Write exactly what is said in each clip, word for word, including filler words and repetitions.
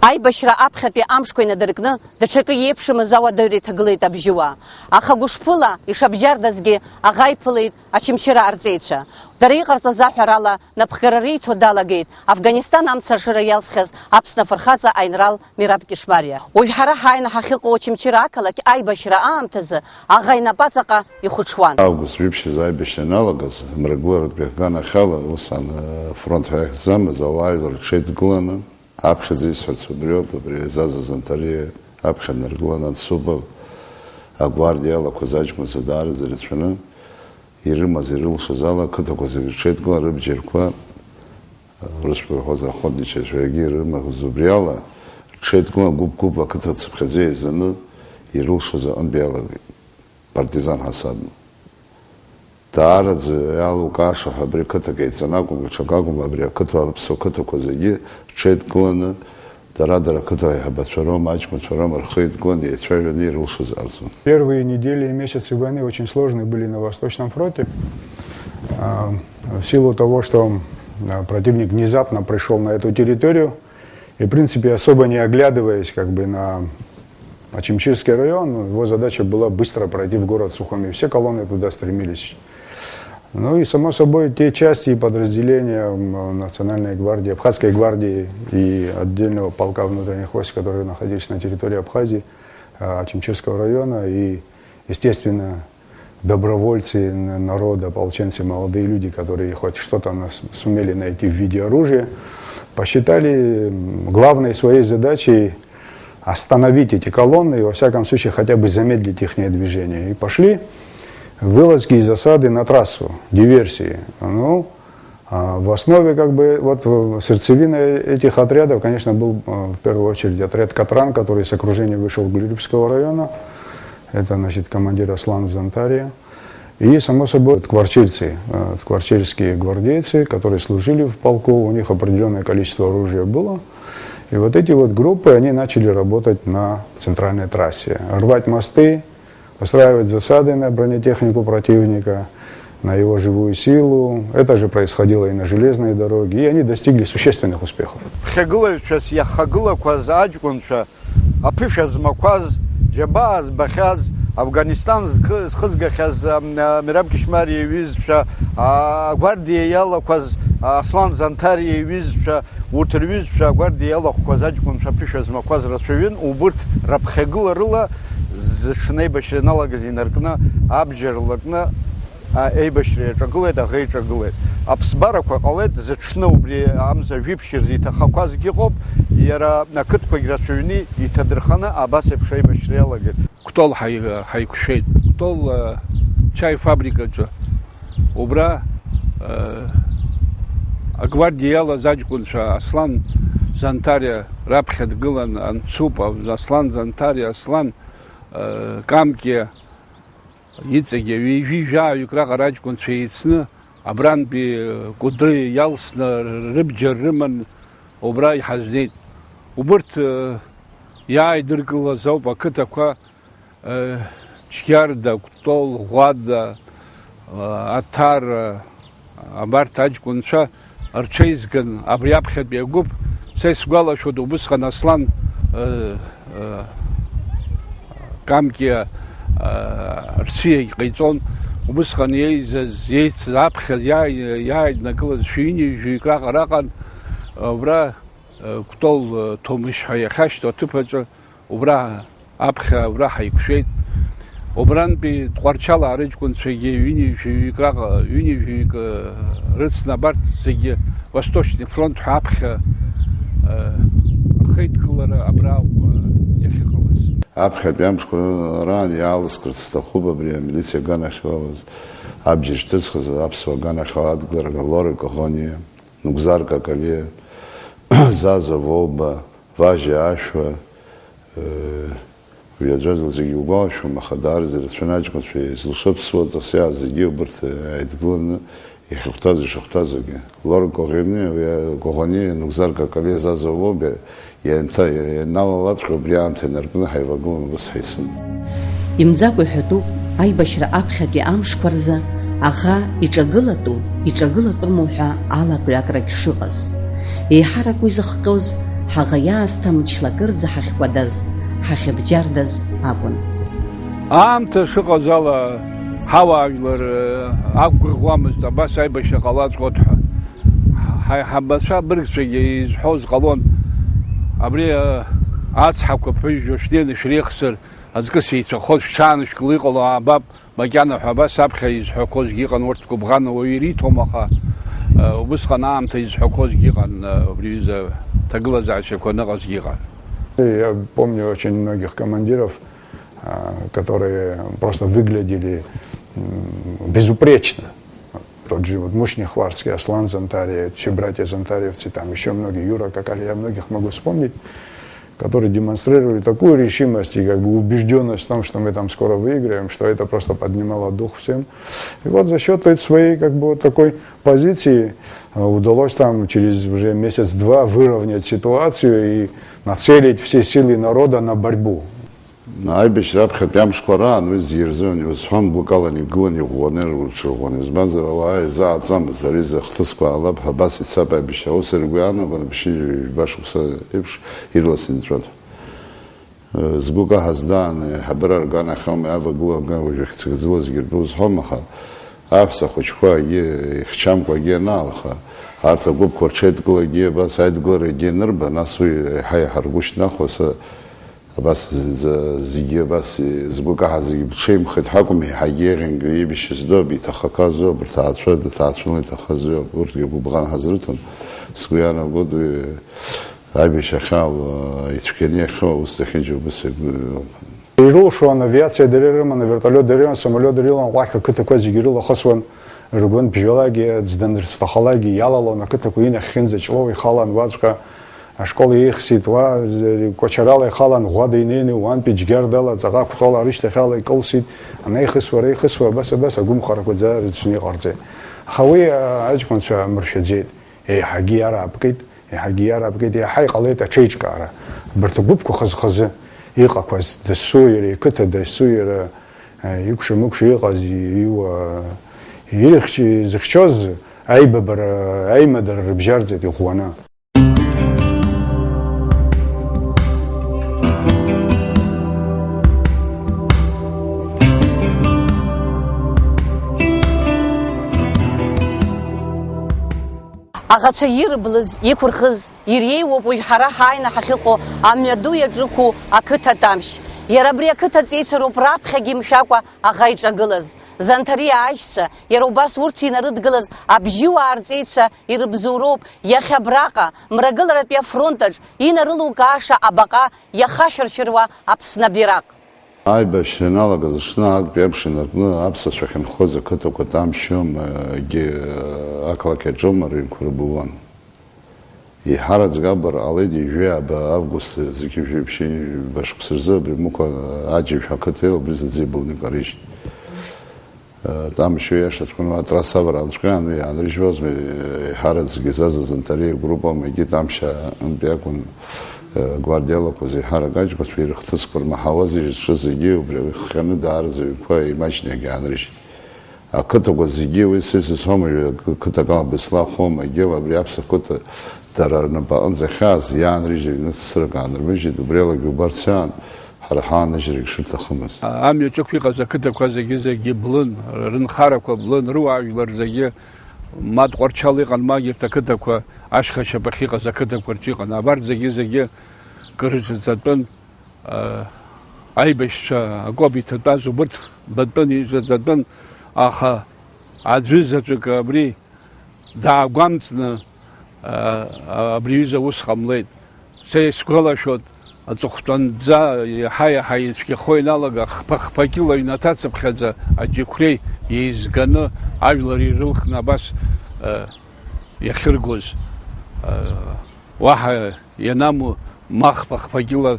Аибашьра аԥхьатәи амшқәа инадыркны, даҽакы иеиԥшымыз ауадаҩра иҭагылеит абжьыуаа. Аха гәышԥыла, ишабжьардазгьы, аӷа иԥылеит Очамчыра арҵеицәа. Дара иҟарҵаз аҳәарала, напхгара риҭо далагеит Афганистан амцаршыра иалсхьаз Аԥсны афырхаҵа аинрал Мераб Кишмариа. Уажә ҳара ҳааины ҳахьыҟоу Очамчыра ақалақь аибашьра аамҭазы аӷа инапаҵаҟа ихәаҽуан. Август жәиԥшьазы аибашьра аналагаз, амрагыларатә аганахьала, ус ан, афронт ҳәа иахьӡамыз, ауаа рҽеидкыланы, аԥхьаӡа исҳәарц убриоуп, абри Заза Занҭариа аԥхьа днаргылан, Анцупов агвардиа иалақәаз аҷкәынцәа даараӡа ирацәаны, ирымаз, ирылшоз ала ақыҭақәа зегьы рҽеидкылан, рыбџьарқәа, рыцәқәырҳәоз охотничьи ҳәагьы ирымаз, убри ала рҽеидкылан, гәыԥ-гәыԥла ақыҭа цыԥхьаӡа еизаны ирылшоз аҟынтә иалагеит, партизан ҳасабны. Даараӡа иалукааша ҳәа абри қыҭак еиҵаны акәым, ҽак акәым, абри ақыҭа, аԥсуа қыҭақәа зегьы рҽеидкыланы, дара-дара ақыҭа аиҳабацәа роума, аҷкәынцәа роума, рхы еидкыланы, еицәажәаны ирылшоз арҵон. Первые недели и месяцы войны очень сложные были на Восточном фронте. А, в силу того, что, а, противник внезапно пришёл на эту территорию, и, в принципе, особо не оглядываясь, как бы, на Очамчирский район, его задача была быстро пройти в город Сухуми. Все колонны туда стремились. Ну и, само собой, те части и подразделения, м, Национальной гвардии, Абхазской гвардии и отдельного полка внутренних войск, которые находились на территории Абхазии, а, Очамчирского района, и, естественно, добровольцы н-, народа, ополченцы, молодые люди, которые хоть что-то нас сумели найти в виде оружия, посчитали, м, главной своей задачей остановить эти колонны и, во всяком случае, хотя бы замедлить ихнее движение. И пошли вылазки и засады на трассу, диверсии. Ну, а в основе, как бы, вот, э, сердцевина этих отрядов, конечно, был, э, в первую очередь отряд «Катран», который с окружения вышел Глюревского района. Это, значит, командир Аслан Зантария. И, само собой, ткварчильцы, э, ткварчильские гвардейцы, которые служили в полку, у них определённое количество оружия было. И вот эти вот группы, они начали работать на центральной трассе. Рвать мосты, устраивать засады на бронетехнику противника, на его живую силу. Это же происходило и на железной дороге, и они достигли существенных успехов. Ԥхьагылаҩцәас иахагылақәаз аҷкәынцәа, аԥышәа змақәаз, џьабаа збахьаз, Афганистан зхы-, зхызгахьаз, ам, а, Мераб Кишмариа иҩызцәа, а, агвардиа иалақәаз, а, Аслан Занҭариа иҩызцәа, урҭ рҩызцәа агвардиа иалахәқәаз аҷкәынцәа аԥышәа змақәаз рацәаҩын, убырҭ раԥхьагыларыла зыҽны аибашьра иналагаз инаркны, абџьар лакны, а, еибашьра иаҿагылеит, аӷа иҿагылеит. Аԥсбарақәа ҟалеит, зыҽны убри амза жәиԥшь рзы иҭахақәазгьы ыҟоуп, иара ақыҭқәагь рацәаҩны иҭадырханы абас еиԥш аибашьра иалагеит. Кәтол ҳаи-, ҳаиқәшәеит. Кәтол, э, чаи фабрикаҿы. Убра, э, агвардиа иалаз аҷкәынцәа Аслан Занҭариа раԥхьа дгылан, Анцупа, Аслан Занҭариа, Аслан, э, Камкиа, иҵегьы ҩажәи жәаҩык раҟара аҷкәынцәа еицны, абрантәи, э, Кәыдры иалсны рыбџьар рыман, убра иҳазнеит. Убырҭ, э, иааидыркылаз ауп ақыҭақәа, э, Џьгьарда, Кәтол, Ӷәада, э, Аҭара, абарҭ аҷкәынцәа рҽеизган абри аԥхьатәи агәыԥ. Са исгәалашәоит, убысҟан Аслан, э, э, Камкиа, э, рҽиагь ҟаиҵон. Убысҟан еизаз, еицыз аԥхьа иааи-, иааиднакылаз шәи ҩынҩажәаҩык раҟара аҟан, э, убра, э, Кәтол, э, Ҭомышь ҳәа иахьашьҭоу аҭыԥ аҿы, убра аԥхьа, убра ҳаиқәшәеит. Убрантәи Тҟәарчал арыҷкәынцәагьы ҩынҩажәаҩык раҟа, ҩынҩажәаҩык, э, рыцны абарҭ зегьы Восточный фронт ҳәа аԥхьа, э, ахеидкылара абра ауп, э, иахьыҟалаз. Аԥхьатәи амшқәа раан иаалыскырц сҭахуп абри амилициа аганахь иалаз, абџьар шьҭызхыз аԥсуа аганахь ала адгылара Лора Коӷониа, Нугзар Какалиа, Заза Воба, Важьа Ашәа, э, уи аӡәаӡәала зегьы иугәалашәом, аха даараӡа ирацәаны аҷкәынцәа изылшо аԥсуа ҵас иааз зегьы убырҭ, э, ааидгыланы иахьахәҭаз, ишахәҭаз зегьы. Лора Коӷониа, уи, э, Коӷониа, Нугзар Какалиа, Заза Воба, ианҭа-, ианалалаҵәҟьа убри аамҭа инаркны ҳаивагылан убыс ҳаицын. Имӡакәа иҳәатәуп, аибашьра аԥхьатәи амшқәа рзы аӷа иҿагылатәу, иҿагылатәыму ҳәа алакҩакрагь шыҟаз. Еиҳарак уи зыхҟьоз ҳаӷа иаасҭа мчла акырӡа ҳахькәадаз, ҳахьыбџьардаз акәын. Аамҭа шыҟаз ала, ҳауаажәлар, э, ақәгәыӷуамызт, абас аибашьра ҟалаҵәҟьоит ҳәа. Ҳаиҳабацәа абыргцәагьы изҳәоз ҟалон, абри, э, ацҳақәа ԥыжәжәа шәнеины шәреихсыр, аҵкыс еицәахоз шәҽаанышәкыл, иҟало аабап, макьана ҳәа абас аԥхьа изҳәақәозгьы ыҟан, урҭ гәыбӷан ауаҩы ириҭом, аха, э, убысҟан аамҭа изҳәақәозгьы ыҟан, э, убри аҩыза ҭагылазаашьақәа аныҟазгьы ыҟан. Я помню очень многих командиров, а, которые просто выглядели, м, безупречно. Тот же вот Мушни Хварский, Аслан Зантария, все братья Зантарьевцы, там еще многие, Юра Какаль, я многих могу вспомнить, которые демонстрировали такую решимость и как бы убежденность в том, что мы там скоро выиграем, что это просто поднимало дух всем. И вот за счет этой своей как бы вот такой позиции, э, удалось там через уже месяц-два выровнять ситуацию и нацелить все силы народа на борьбу. Аибашьра аԥхьатәи амшқәа раан уи зегьы рзыҳәан иузҳәом, гәыкалан игылан, иӷәӷәаны, рҽырӷәӷәаны. Избанзар, ауаа изааӡамызт, ари зы ахҭысқәа аалап ҳәа абас ицап аибашьра. Ус ргәы иаанагон, ԥшьынҩажәи жәба шықәса еиԥш ирласны инҵәон. Згәы каҳаз дааны, аиҳабыра рганахьоума, иавагылоума, уажә ихьӡ-хьӡыла зегьы ртәы узҳәом, аха аҳәса хәыҷқәа егьи ихьчамкәа егьи анаалха, арҭ агәыԥқәа рҽеидкылагьы абас аидгыларагьы анырба, нас уи еиҳа-еиҳа ргәы шьҭнахуа, асы Абас з-, з-, зегьы абас, згәы каҳаз зегьы бҽеимхеит ҳәа акәым, еиҳагьы еиӷьын-еибашьыз дууп, иҭахақәазоуп, рҭаацәа, рҭаацәала иҭахазоуп, урҭгьы гәыбӷан ҳазрыҭон. Сгәы иаанагоит уи аибашьра ахьаало, ицәгьаны иахьоу аус зехьынџьара убыс игәы. Ирылшон, авиациа дара ирыман, авертолиот дара ирыман, самолиот дара ирылан, ҟәахь ақыҭақәа зегьы ирылахысуан, ргәынтә бжьалагьы, аӡә данрыцәҭахалакгьы иалалон ақыҭақәа, инахьхьынӡа Ҷлоу ихалан уаҵәҟьа. Ашкол еихсит, уа, Кәачарала ихалан, Ӷәада инеины, уантәи Џьгьардала, ҵаҟа Кәтола рышьҭахьала икылсит, анеихысуа, реихысуа, абас, абас агәымхарақәа ӡа рацәаны иҟарҵеит. Аха уи, а, аҷкәынцәа мыршәаӡеит, еиҳагьы иараапкит, еиҳагьы иараапкит, еиҳа иҟалеит аҽеиҿкаара. Абарҭ агәыԥқәа хаз-хазы иҟақәаз, дасу иара иқыҭа, дасу иара, а, икәша-мыкәша иҟаз, иуа, ирыхьч-, изыхьчоз аибабара, аимадара рыбжьарҵеит иӷәӷәаны. Аӷацәа ирблыз, иқәырхыз иреиуоуп уажә ҳара ҳааины ҳахьыҟоу амҩаду иаҿықәу ақыҭа Тамшь. Иара абри ақыҭа аҵеицәа роуп раԥхьагьы имшәакәа аӷа иҿагылаз. Занҭариа аишьцәа, иара убас урҭ инарыдгылаз абжьыуаа рҵеицәа ирыбзоуроуп иахьа абраҟа, Мрагыларатәи афронт аҿ инарылукааша абаҟа иахашәыршәыруа Аԥсны абираҟ. Аибашьра ианалагаз аҽны актәи амш инаркны аԥсуаа ахьынхоз ақыҭақәа Тамшьыма, егьи ақалақь аҿы рыҩнқәа рыбылуан. Еиҳараӡак абар ҟалеит ҩажәи ааба август зқьи жәшәи ԥшьынҩажәи жәаба шықәса рзы абри Мықә Аџьыншә ақыҭа иоуп, абри зынӡа ибылны икарыжьит. Тамшьы иашаҵәҟьаны атрасса авараанҵәҟьа иаанрыжьуазма, еиҳараӡак изазыз Анҭариа игруппа, егьи Тамшьа антәи акәын, гвардиалақәа зеиҳарак аџьбацәа ирыхҭысқәа рмаҳауаз, изҿыз зегьы убри ихҟьаны даараӡа ҩқәа имаҷны иагьаанрыжьит. Ақыҭақәа зегьы, уи са исызҳәом, уажәы қыҭак ала Беслан Хәымагьы абри аԥсуа қыҭа дара рнапаҟынӡа ахьааз иаанрыжьыр, ҩнык цырак аанырмыжьит, убриалагьы убарц аан ҳара ҳааныжьрагь шырҭахымыз. Амҩаҿықә иҟаз ақыҭақәа зегьы-зегьы блын, рынхарақәа блын, руаажәлар зегьы, ма Тҟәарчал иҟан, ма егьырҭ ақыҭақәа ашьха шьапахь иҟаз ақыҭақәа рҿы иҟан. Абарҭ зегьы-зегьы кыр ҿаҵатәын. Аибашьцәа акоуп иҭатәаз, убырҭ батәын, иҿаҵатәын, аха аӡәы заҵәык абри даагәамҵны, абри аҩыза ус ҟамлеит. Са исгәалашәоит, аҵыхәтәанӡа иаҳа-иаҳа ицәгьахо ианалага, хԥа-хԥа кьыла ҩнаҭацыԥхьаӡа аџьықәреи еизганы ажәлар ирылхны абас иахьыргоз. Уаҳа ианаму, ма хԥа-хԥа кьыла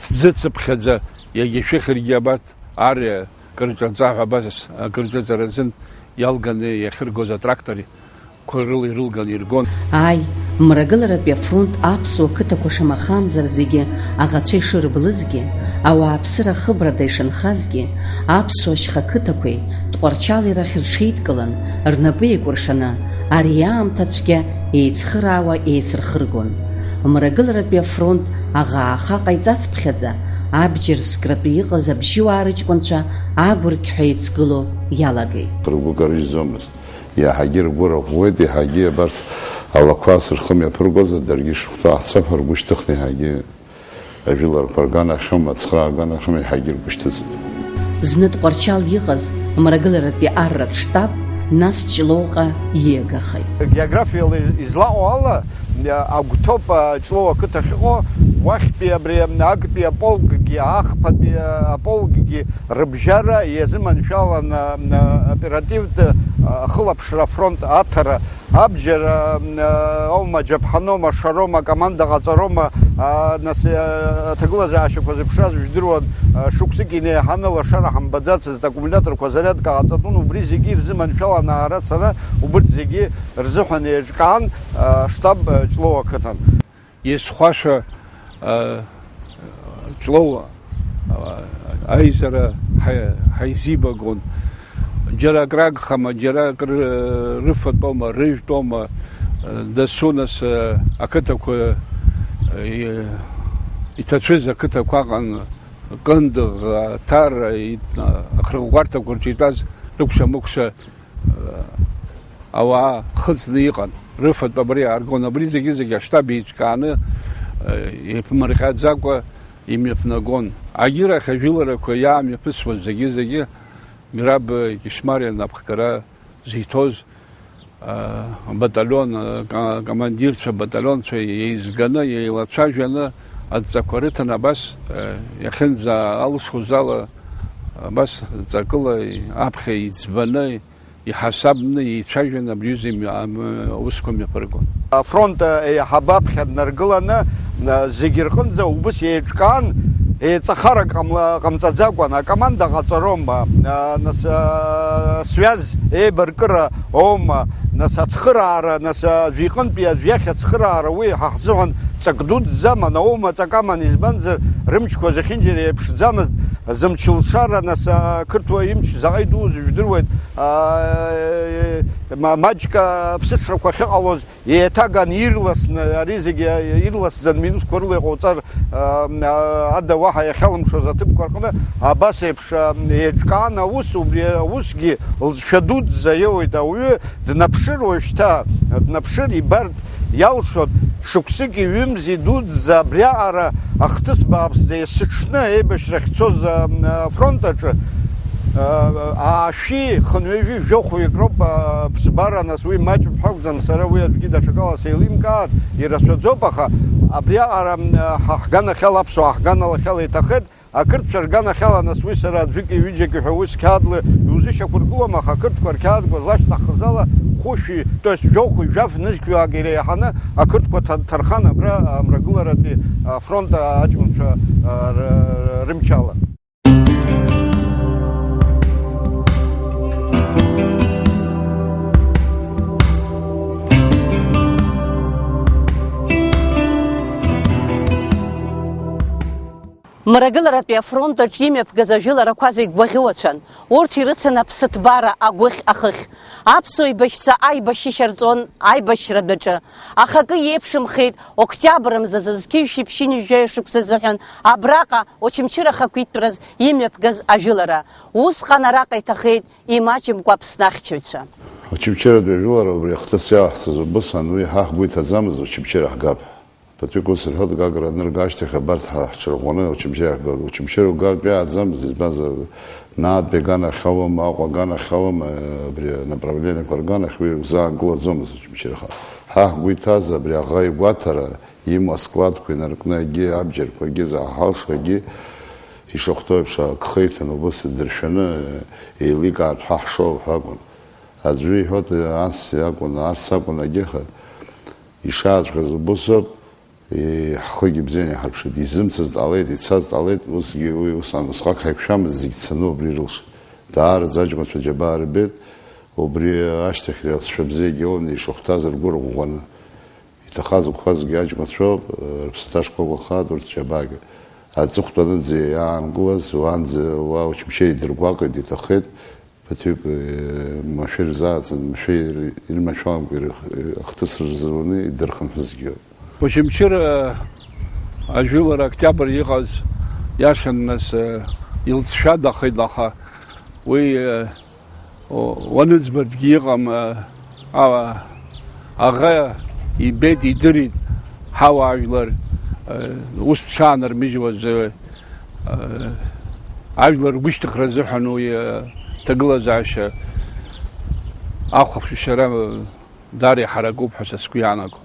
ҭӡыцыԥхьаӡа иагьашәыхьыргьы абарҭ ари акырҿаҵа ҳәа абас акырҿыҵара азын иалганы иахьыргоз атракторқәа рыла ирылганы иргон. Ааи, Мрагыларатәи афронт аԥсуа қыҭақәа шамахамзар зегьы аӷацәа ишырблызгьы, ауааԥсыра хыбрада ишынхазгьы, аԥсуа шьха қыҭақәеи Тҟәарчали рахь рҽеидкылан, рнапы еикәыршаны, ари аамҭа цәгьа еицхыраауа еицырхыргон. Мрагыларатәи афронт аӷааха ҟаиҵацыԥхьаӡа, абџьар зкратәы иҟаз абжьыуаа рыҷкәынцәа агәырқьҳәа еицгыло иалагеит. Ргәы карыжьӡомызт. Иаҳагьы ргәы рыӷәӷәеит, иаҳагьы абарҭ алақәа сырхымҩаԥыргозар, даргьы ишахәҭоу ҳцап ҳәа ргәы шьҭыхны иаҳагьы ажәыларақәа рганахьоума, ацхыраа рганахьоума, иаҳагьы ргәы шьҭыҵит. Зны Тҟәарчал иҟаз мрагыларатәи арратә штаб, нас Ҷлоуҟа ииагахеит. Географиала излаҟоу ала, агәҭоуп, а, Ҷлоу ақыҭа ахьыҟоу, уахьтәи абри актәи аполкгьы, ахԥатәи аполкгьы рыбжьара иазыманшәалан, а, оперативтә, а, ахылаԥшра афронт аҭара. Абџьар, а, аума, џьаԥҳаноума, шароума, акоманда ҟаҵароума, а, нас, а, аҭагылазаашьақәа зыԥшраз жәдыруан, а, шықәсык инеиҳаны лашара ҳамбаӡацызт, аккумулиаторқәа зарядка ҟаҵатәын, убри зегьы ирзыманшәалан аара ацара, убырҭ зегьы рзыҳәан еиҿкаан, а, штаб, а, Ҷлоу ақыҭан. Исхәаша, а, Ҷлоу, а, аизара ҳа-, ҳаизибагон. Џьара акрагхама, џьара акры-, рыфатәома, рыжәтәома, а, дасу нас, а, ақыҭақәа, а, и-, иҭацәыз ақыҭақәа аҟан, Кындыӷ, Ҭар, и-, ахырӷәӷәарҭақәа рҿы итәаз рыкәша-мыкәша ауаа хыҵны иҟан, рыфатә абри ааргон, абри зегьы-зегьы аштаб еиҿкааны, еиԥмырҟьаӡакәа имҩаԥнагон. Агьырахь ажәыларақәа иаамҩаԥысуаз зегьы-зегьы Мираб Кьышьмариа напхгара зиҭоз, абаталион, ка-, командирцәа, абаталионцәа еизганы, еилацәажәаны адҵақәа рыҭан, абас, иахьынӡа алсхуз ала, абас ҵакыла аԥхьа иӡбаны, иҳасабны еицәажәан, абри аҩыза имҩа-, ам-, аусқәа мҩаԥыргон. Афронт, э, еиҳабы аԥхьа днаргыланы, э, зегьы рҟынӡа убыс еиҿкаан, еиҵахарак ҟамла-, ҟамҵаӡакәан, акоманда ҟаҵароума, э, нас, э, связь еибаркыра оума, нас ацхыраара, нас аӡәы иҟынтәи аӡәы иахь ацхыраара, уи ҳа ҳзыҳәан ҵак дуӡӡаман, оума ҵак аман, избанзар, рымчқәа зехьынџьара еиԥшӡамызт, зымч лшара, нас, ақырҭуа имч заҟа идуз жәдыруеит, аа, ма-, маҷк аԥсыҽрақәа ахьыҟалоз, еиҭаган ирласны, ари зегьы ирласӡан минуҭқәа рыла иҟауҵар, аа, ада уаҳа иахьалымшоз аҭыԥқәа рҟны, абас еиԥш, аа, еиҿкаан аус, убри аусгьы лҵшәа дуӡӡа иоуеит ауаҩы, днаԥшыр уажәшьҭа, днаԥшыр ибартә иалшоит, шықәсыки ҩымзи дуӡӡа абриаҟара ахҭыс бааԥсӡа есыҽны аибашьрахь цоз, а, афронт аҿы, а, аашәи хынҩажәи жәохәҩык роуп, а, ԥсбара, нас уи маҷуп ҳәа акәӡам, сара уи аӡәгьы даҽакала сеилимкаат, ирацәаӡоуп, аха абриаҟара, а, ҳа ҳганахьала, аԥсуаа ҳганахьала иҭахеит. Ақырҭцәа рганахьала, нас уи сара аӡәыки ҩыџьаки ҳәа ус қьаадла иузышьақәыргылом, аха ақырҭқәа рқьаадқәа злашьҭаҳхыз ала, хәышәи, то есть жәохәи жәаф нызқьҩык иреиҳаны ақырҭқәа ҭа-, ҭархан абра амрагыларатәи афронт аҷкәынцәа, а, р-, р-, рымчала. Мрагыларатәи афронт аҿы имҩаԥгаз ажәыларақәа зегь гәаӷьуацәан. Урҭ ирыцын аԥсыҭбара агәыхь ахыхь. Аԥсуа еибашьцәа аибашьышьа рҵон аибашьратә аҿы. Аха акы иеиԥшымхеит, октиабр мзазы зқьи жәшәи ԥшьынҩажәи жәаҩа шықәса азыҳәан абраҟа Очамчыра ахақәиҭтәраз имҩаԥгаз ажәылара. Усҟан араҟа иҭахеит имаҷымкәа Аԥсны ахьчаҩцәа. Очамчыратәи ажәылара убри ахҭыс иалаҳҵаз убыс ан, уи ҳа ҳгәы иҭаӡамызт, Очамчыра ҳгап. Ԥыҭҩык ус рҳәоит, Гагра анырга ашьҭахь абарҭ ҳа ҳҽырӷәӷәаны Очамчыра иаҳгап. Очамчыра угартә иааӡамызт, избанзар, Наатәи аганахьалоума, Аҟәа аганахьалоума, абри анаправлениақәа рганахь уи узаанкылаӡомызт Очамчыра. Ҳа ҳгәы иҭаз абри аӷа игәаҭара, имоу аскладқәа инаркны, егьи абџьарқәа, егьи заҳалшо, егьи ишахәҭоу еиԥш акы хеиҭаны убыс идыршәаны еиликаартә ҳа ҳшоу ҳәа акәын. Аӡәы иҳәоит, ас акәын, арс акәын, егьиха. Ишааҵәҟьаз убыс ауп, и-, ҳхыгьы бзианы иҳарԥшит. Изымцаз ҟалеит, ицаз ҟалеит, усгьы уи ус ан-, усҟак ҳаиқәшәамызт, зегь цаны убри ирылшеит. Даараӡа аҷкәынцәа џьабаа рбеит, убри ашьҭахь алҵшәа бзиагьы оуны ишахәҭаз ргәы рыӷәӷәаны. Иҭахаз уқәазгьы аҷкәынцәоуп, рыԥсаҭа шкәакәахааит урҭ џьабаагьы. Аҵыхәтәанынӡа иаанкылаз, уаанӡа уа Очамчыра идыргәаҟит, иҭахеит. Ԥыҭҩык, э, машәыр рзааӡан, машәыр ир-, ирмашәамкәа ирых-, ахҭыс рзыруны идырхынҳәызгьы. Очамчыра ажәылара октиабр иҟаз, иашан, нас, э, илҵшәадахеит, аха уи, э, о, уаныӡбартәгьы иҟам, э, а-, аӷа ибеит, идырит, ҳауаажәлар, э, ус дшаанырмыжьуаз, э, э, ажәлар ргәышьҭыхра азыҳәан уи, э, ҭагылазаашьа ахәаԥшьара, э, даара иҳаракуп ҳәа са сгәы иаанаго.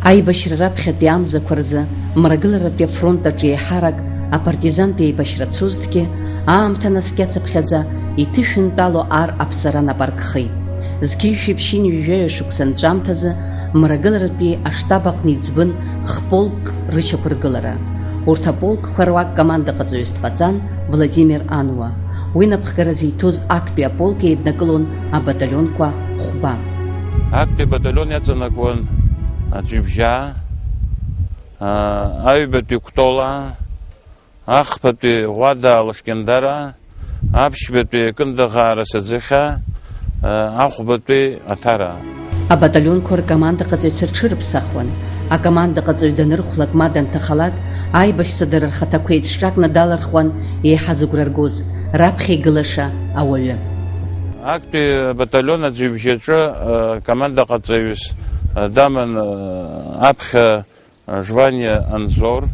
Аибашьра раԥхьатәи амзақәа рзы Мрагыларатәи афронт аҿы еиҳарак апартизантә еибашьра дцозҭгьы, аамҭа наскьацыԥхьаӡа иҭышәынтәало ар аԥҵара нап аркхеит. Зқьи жәшәи ԥшьынҩажәаҩа шықәса анҵәамҭазы Мрагыларатәи аштаб аҟны иӡбын х-полкк рышьақәыргылара. Урҭ аполкқәа руак командаҟаҵаҩыс дҟаҵан Владимир Ануа. Уи напхгара зиҭоз актәи аполк еиднакылон абаталионқәа хәба. Актәи абаталион иаҵанакуан Аӡҩыбжьаа, а, аҩбатәи Кәтола, ахԥатәи Ӷәада Лашкьындара, аԥшьбатәи Кындыӷаа Расаӡыхьа, а, ахәбатәи Аҭара. Абаталионқәа ркомандаҟаҵаҩцәа рҽырыԥсахуан. Акомандаҟаҵаҩ данырхәлак ма данҭахалак, аибашьцәа дара рхаҭақәа еиҿҿакны далырхуан еиҳа зыгәра ргоз, раԥхьа игылаша ауаҩы. Актәи абаталион Аӡҩыбжьаҿы, а, командаҟаҵаҩыс, а, даман, а, аԥхьа Жваниа Анзор,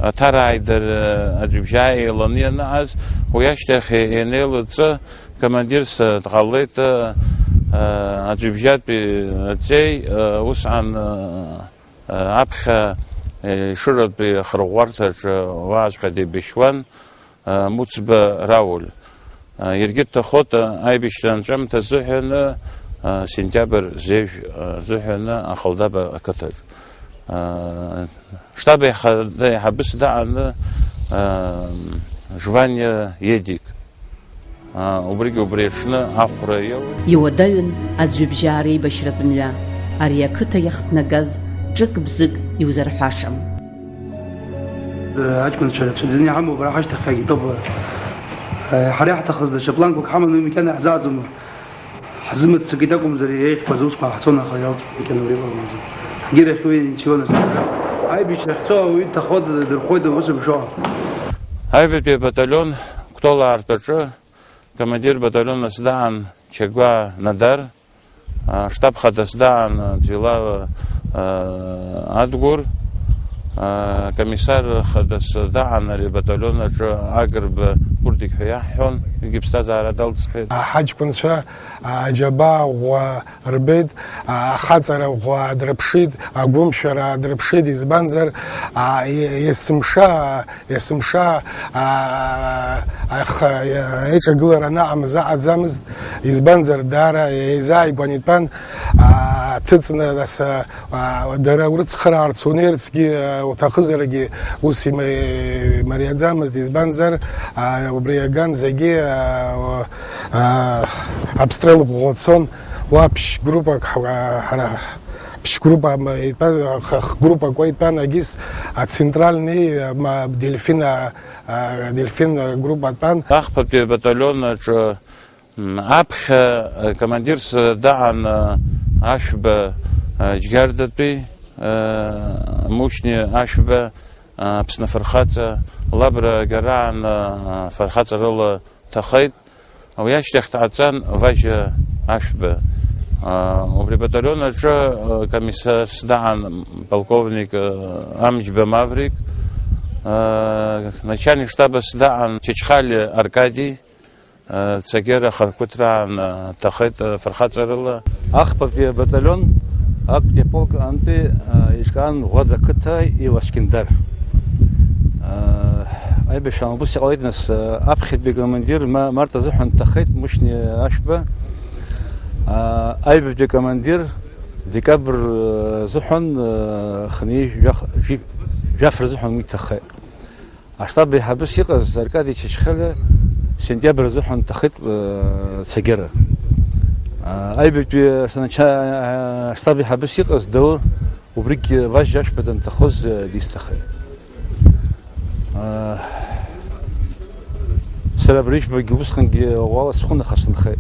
Аҭарааи дара Аӡҩыбжьаа еиланы ианыҟаз, уи ашьҭахь ианеилыҵы, командирс дҟалеит, Аӡҩыбжьатәи аҵеи, усҟан аԥхьа Ешыратәи ахырӷәӷәарҭаҿы уаҵәҟьа деибашьуан. Муцба Рауль. Иаргьы дҭахоит аибашьра анҵәамҭа азыҳәаны, сентиабр зежә азыҳәаны Ахалдаба ақыҭаҿ. Штаб аиҳа-, аиҳабыс даҟаны, Жваниа Едик. Убригьы убри аҽны ахәра иоуеит. Иуадаҩын аӡҩыбжьаа реибашьратә мҩа. Ари ақыҭа иахҭнагаз ҿык-бзык иузарҳәашам. Аҷкәынцәа рацәаӡаны иҳамоуп ара ҳашьҭахьҟагь итәоуп. Ҳара иаҳҭахыз даҽа планқәак ҳаман, уи макьана иаҳзааӡом. Ҳзымыццакит акәымзар, еиӷьқәаз аусқәа ҳцон, аха иалҵуеит макьана уи иҟалом азы. Ҳгьырахь уи инцәиуан асакара. Аибашьра ахьцо ауаҩы дҭахо дадырхәоит, ус мшәо. Аҩбатәи абаталион Кәтол аартәаҿы командир баталион ас даан Чагәаа Надар, а, штаб хадас даан Ӡилава, а, Адгәыр, а, комиссар хадас даан ари абаталион аҿы Агрба Кәырдик ҳәа иаҳҳәон, егьи иԥсҭазаара далҵхьеит. Аҳаҷкәынцәа, а, аџьабаа ӷәӷәа рбеит, а, ахаҵара ӷәӷәа дрыԥшит, агәымшәара дрыԥшит, избанзар, а, е-, есымша, есымша, а, аха-, еиҿагылара анаҟамыз аҟаӡамызт, избанзар, даара еизааигәан итәан, а, ҭыҵны, нас, а, дара урыцхраарц унеирцгьы, а, уҭахызаргьы ус има-, имариаӡамызт, избанзар, а, убри аган зегьы, а, а, обстрел ӷәӷәа цон, уа ԥшь группак ҳа-, ҳара ԥшь группа ма-, итәаз, х-, х-, группак уа итәан, агьыс ацентральный, а, ма-, Дельфин, а, а, Дельфин группа атәан. Ахԥатәи абаталион аҿы, м, аԥхьа, а, командирс даан, а, Ашәба, а, Џьгьардатәи, а, Мушьни Ашәба, а, Аԥсны афырхаҵа, Лабра Гараан, а, афырхаҵарыла ҭахеит. Уи ашьҭахь дҟаҵан Важьа Ашәба. А, убри абаталион аҿы, а, комиссарс даан полковник, а, Амџьба Маврик, а, начальник штабас даан Чачхалиа Аркади, а, Цагьара ахақәиҭраан, а, дҭахеит, а, фырхаҵарыла. Ахԥатәи абаталион актәи аполк антәи, а, еиҿкаан Ӷәада ақыҭа Илашкьындар. А, аибашьра аамбыс иҟалеит, нас, а, аԥхьатәи акомандир ма-, март азыҳәан дҭахеит Мушьни Ашәба. А, аҩбатәи акомандир декабр, а, азыҳәан, а, хынҩажәи жәах-, жәи-, жәаф рзыҳәан уи дҭахеит. Аштаб еиҳабыс иҟаз Аркади Чачхалиа сентиабр азыҳәан дҭахеит, э, Цагьара. Э, аҩбатәи санача-, э, аштаб еиҳабыс иҟаз Даур, убригь Важьа Ашәба данҭахоз, э, дисҭахеит. Э, сара абри ижәбагьы усҟангьы ӷәӷәала схәын, аха сынхеит.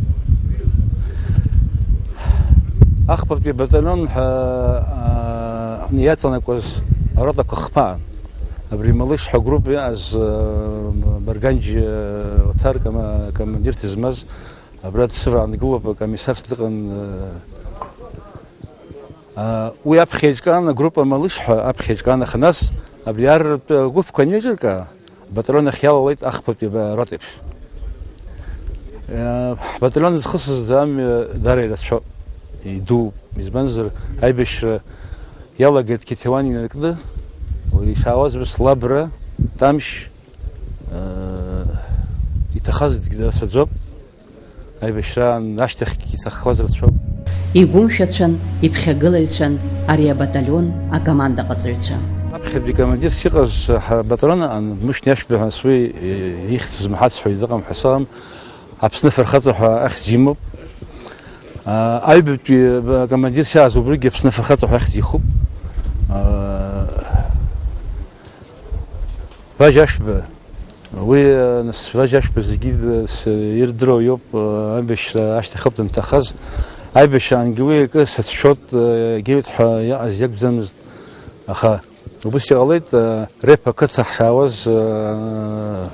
Ахԥатәи абаталион ҳәа, э, Иаҵанакуаз аротақәа хԥаан. Абри Малыш ҳәа агруппа иааз, э, Барганџь, э, Оҭар кама-, командирс измаз, абра дсываангылоуп, акомиссарс дыҟан, э, а, уи аԥхьа еиҿкаан, агруппа Малыш ҳәа аԥхьа еиҿкаан, аха нас абри арратә гәыԥқәа анеиҿыркаа, абаталион ахь иалалеит ахԥатәи аба-, ротеиԥш. Э, ҳбаталион зхысыз амҩа даара ирацәоуп, идууп, избанзар, аибашьра иалагеит Қьеҭиуан инаркны, уи ишаауаз ус Лабра, Тамшь, э, иҭахаз зегьы рацәаӡоуп. Аибашьраан ашьҭахьгьы иҭаххоз рацәоуп. Игәымшәацәан, иԥхьагылаҩцәан ари абаталион акомандаҟаҵаҩцәа. Аԥхьатәи командирс иҟаз ҳабаталион аҟан, Мышьни Ашәба ҳәа, уи ихьӡ змаҳац ҳәа дыҟам ҳәа сыҟам, Аԥсны афырхаҵа ҳәа ахьӡ имоуп. А, аҩбатәи командирс иааз убригьы Аԥсны афырхаҵа ҳәа ахьӡ ихуп. А, Важь Ашәба. Уи, э, нас, Важь Ашәба зегьы д-, с-, ирдыруа иоуп, э, аибашьра ашьҭахь ауп данҭахаз. Аибашьраангьы уи акы сацәшәоит, э, егьаҩит ҳәа иҟаз иакәӡамызт. Аха убыс иҟалеит, э, Реԥ ақыҭа ҳшаауаз, э,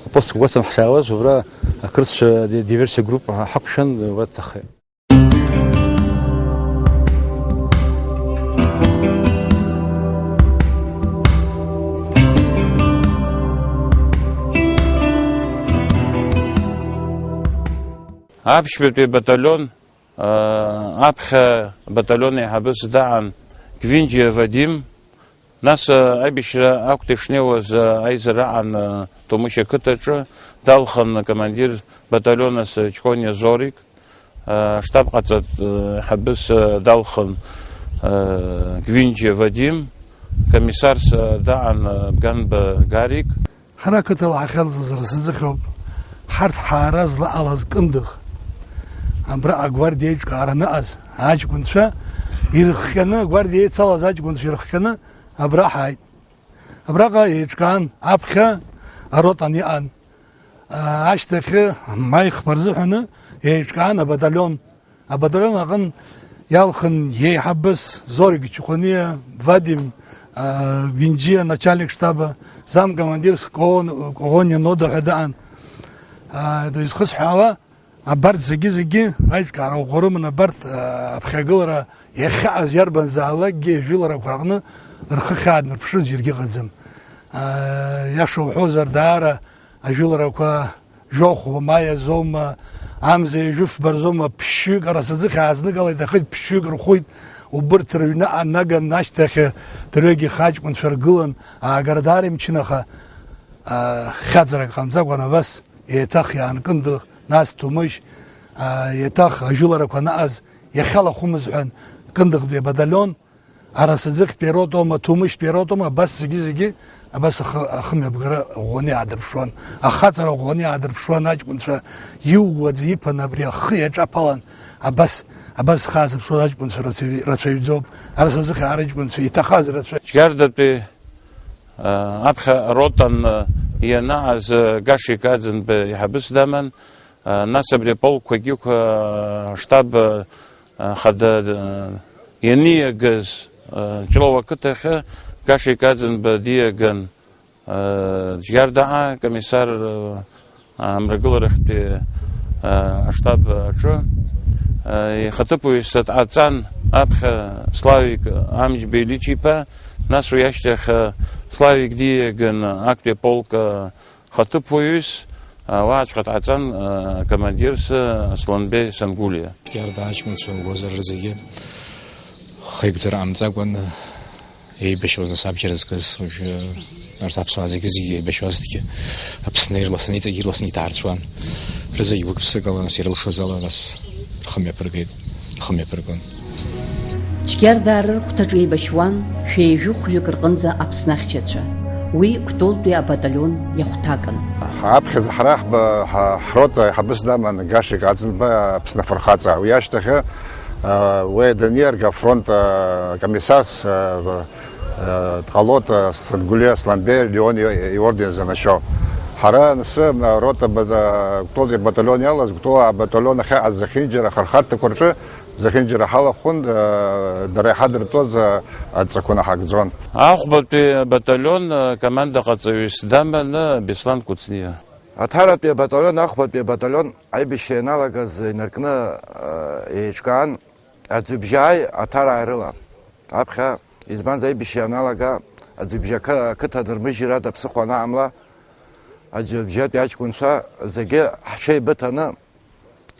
апост Гәаҭам ҳшаауаз, убра ақырҭцәа ди-, диверсиа группа ҳа-, ҳақәшәан, уа дҭахеит. Аԥшьбатәи абаталион, аа, аԥхьа абаталион еиҳабыс даан Гвинџьиа Вадим, нас, аа, аибашьра акәты ишнеиуаз, аа, аизара аан, аа, Тумышь ақыҭаҿы далхын командир баталионас Ҷкәыниа Зорик. Аштаб ҟаҵатә, э, ҳабыс, э, далхын, э, Гвинџьиа Вадим, комиссарс, э, даан, э, Бганба Гарик. Ҳара ақыҭала ҳахьалҵыз рсызыхьоуп, ҳарҭ ҳаара злаҟалаз Кындыӷ. Абра агвардиа еиҿкаара аныҟаз аҷкәынцәа ирыхҟьаны, агвардиа еицалаз аҷкәынцәа ирыхҟьаны абра ҳааит. Абраҟа еиҿкаан аԥхьа аротан иҟан. Ашьҭахьы маи хԥа рзыҳәаны еиҿкаан абаталион. Абаталион аҟын иалхын иеиҳабыс Зорик Ҷкәыниа, Вадим, а, Гвинџьиа, начальник штаба, замкомандирс Кого-, Когониа Нода ҳәа даан. А, изхысҳәаауа, абарҭ зегьы-зегьы аиҿкаара ӷәӷәа рыман, абарҭ, а, аԥхьагылара иахьааз иарбанзаалакгьы ажәыларақәа рҟны рхы ахьаадмырԥшыз џьаргьы ыҟаӡам. А, иаша уҳәозар, даара ажәыларақәа жәохәба маи азоума, амза ҩажәи фба рзоума, ԥшьҩык арасаӡыхь аазныгалеит, ахыгь ԥшьҩык рхәит, убырҭ рыҩны анаган ашьҭахь дырҩегьых аҷкәынцәа ргылан, аагара даара имчын, аха, а, хьаҵрак ҟамҵакәан абас. Еиҭах иаанкындых, нас Ҭумышь, аа, еиҭах ажәыларақәа анаҟаз иахьалахәымыз ҳәан, Кындыӷтәи абаталион, Арасаӡыхьтәи аротоума, Ҭумышьтәи аротоума, абас зегьы-зегьы абас ахы-, ахымҩаԥгара ӷәӷәаны иаадырԥшуан, ахаҵара ӷәӷәаны иаадырԥшуан аҷкәынцәа, иууаӡа иԥан абри ахы иаҿаԥалан, абас, абас зхы аазырԥшуаз аҷкәынцәа рацәаҩ-, рацәаҩӡоуп, Арасаӡыхь араҷкәынцәа иҭахаз рацәаҩ. Џьгьардатәи Аԥхьа ротан ианааз Гаши Каӡынба иҳабыс даман, нас абри аполкқәагьы аштаб хада ианиагаз Ҷлоу ақыҭахьы Гаши Каӡынба диаган Џьгьардаҟа комиссар Амрагыларахьтәи, а, аштаб аҿы, а, ихаҭыԥуаҩыс дҟаҵан, аԥхьа Славик Амҷба Ильич-иԥа, нас уи ашьҭахь, а, Славик диаган актәи аполк, а, хаҭыԥуаҩыс, а, уаҵәҟьа дҟаҵан, а, командирс, а, Асланбеи Сангулиа. Иарда аҷкәынцәа лгозар рзегьы хеигӡара ҟамҵакәан, Еибашьуаз нас абџьар зкыз, уажәы арҭ аԥсуаа зегьы-зегьы еибашьуазҭгьы, Аԥсны ирласны, иҵегь ирласны иҭаарцәуан. Рызегь гәык-ԥсыкала нас ирылшоз ала нас рхы мҩаԥыргеит, рхы мҩаԥыргон. Џьгьарда рырхәҭаҿы еибашьуан шәеижәыхәҩык рҟынӡа Аԥсны ахьчацәа. Уи Кәтолтәи абаталион иахәҭакын. Ҳаԥхьаӡа ҳара ҳба-, ҳа-, ҳрота иҳабыс даман Гаши Каӡынба Аԥсны афырхаҵа. Уи ашьҭахь, а, уи даниарга афронт, а, комиссарс, а, Э, дҟалоит, э, Сангулиа Асланбеи Леон и-, иорден занашьоу. Ҳара ансы, э, рота бата-, Гәтола ибаталион иалаз, Гәтола абаталион ахьаҟаз зехьынџьара ахырхарҭақәа рҿы Зехьынџьара ҳалахәын, э, дара иҳадыртәоз, э, адҵақәа наҳагӡон. Ахәбатәи абаталион, э, командаҟаҵаҩыс даманы Беслан Кәыҵниа. Аҭаратәи абаталион, ахәбатәи абаталион аибашьра ианалагаз инаркны, э, еиҿкаан аӡҩыбжьааи аҭарааи рыла. Аԥхьа, избанзар, аибашьра ианалага аӡҩыбжьа ақы-, ақыҭа нырмыжьыр ада ԥсыхәа анаамла, аӡҩыбжьатәи аҷкәынцәа зегьы ҳҽеибыҭаны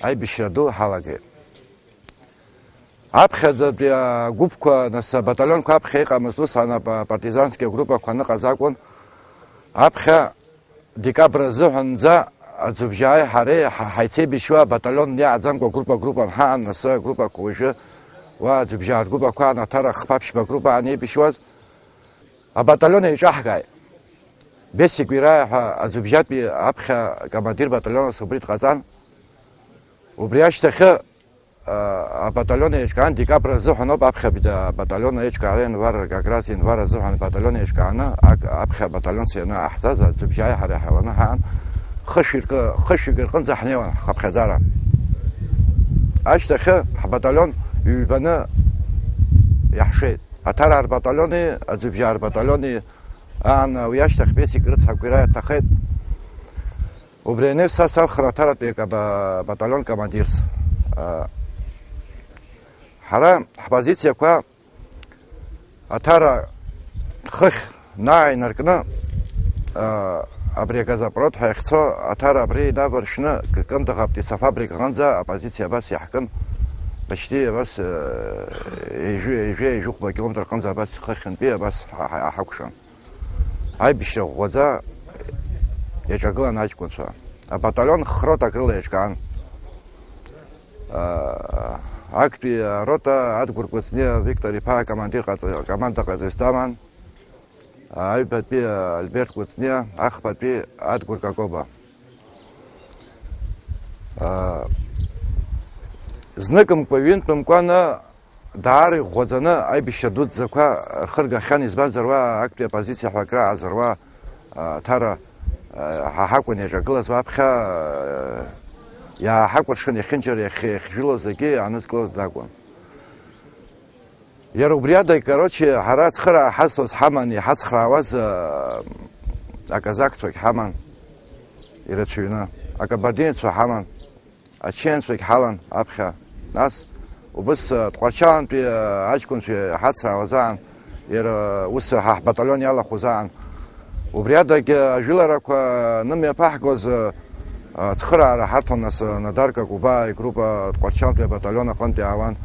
аибашьра ду ҳалагеит. Аԥхьаӡатәи агәыԥқәа, нас, абаталионқәа аԥхьа иҟамызт, ус ана-, па-, партизански агруппақәа аныҟаз акәын. Аԥхьа декабр азыҳәанӡа аӡыбжьааи ҳареи ҳа-, ҳаицеибашьуа абаталион иааӡамкәа группа-группан ҳаан, нас агруппақәа уажәы уа аӡыбжьаа ргруппақәа аан, аҭара хԥа-ԥшьба группа аан еибашьуаз. Абаталион еиҿаҳкааит. Бесик Уираиа ҳәа аӡыбжьатәи аԥхьа командир баталионс убри дҟаҵан. Убри ашьҭахьы А, абаталион еиҿкаан, декабр азыҳәан ауп аԥхьа бда-, абаталион аиҿкаара, январ, как раз январ азыҳәан абаталион еиҿкааны, ак-, аԥхьа абаталионс ианааҳҵаз, аӡыбжьааи ҳареи ҳаланы ҳаан, хышәи ркы-, хышәҩык рҟынӡа ҳнеиуан ҳхыԥхьаӡара. Ашьҭахьы ҳбаталион ҩбаны иаҳшеит. Аҭараа рбаталиони аӡыбжьаа рбаталиони аан, уи ашьҭахь Бесик рыцҳақәа ираҭахеит. Убри аныҩс са салхын аҭаратәи акаба-, баталион командирс. А, ҳара ҳпозициақәа аҭара хыхь нааинаркны, а, абри аказопрот ҳәа иахьцо аҭара абри инаваршәны К-, Кындыӷ аптицефабрик аҟынӡа апозициа абас иаҳкын, почти абас, э, ҩажәи, ҩажәи, ҩажәи хәба километр аҟынӡа абас хыхьынтәи абас ҳа-, ҳа-, ҳакәшан. Аибашьра ӷәӷәаӡа иаҿагылан аҷкәынцәа. Абаталион хротак рыла иаҿкаан. А, актәи арота Адгәыр Кәыҵниа Виктор иԥа акомандир ҟаҵа-, акомандаҟаҵаҩыс даман, аҩбатәи Альберт Кәыҵниа, ахԥатәи Адгәыр Какоба. А, зныкымкәа, ҩынтәымкәаны даара иӷәӷәаӡаны аибашьра дуӡӡақәа рхыргахьан, избанзар, уа актәи апозициа ҳәа акрааҵуа, а, Ҭара, а, ҳа ҳакәын иаҿагылаз, уаԥхьа, а, иааҳакәыршан иахьынџьара иахь-, иахьжәылоз зегьы иаанызкылоз дакәын. Иара убри ада, короче, ҳара ацхыраа ҳазҭоз ҳаман, иҳацхраауаз, а, аказақцәагь ҳаман ирацәаҩны, акабардинцәа ҳаман. Ачеанцәагь ҳалан аԥхьа. Нас убыс, а, Тҟәарчалантәи, а, аҷкәынцәа иҳацраауаз аан, иара ус ҳа ҳбаталион иалахәыз аан. Убри адагь, а, ажәыларақәа анымҩаԥаҳгоз, а, ацхыраара ҳарҭон, нас, а, Надар Какуба игруппа Тҟәарчалантәи абаталион аҟынтәи аауан,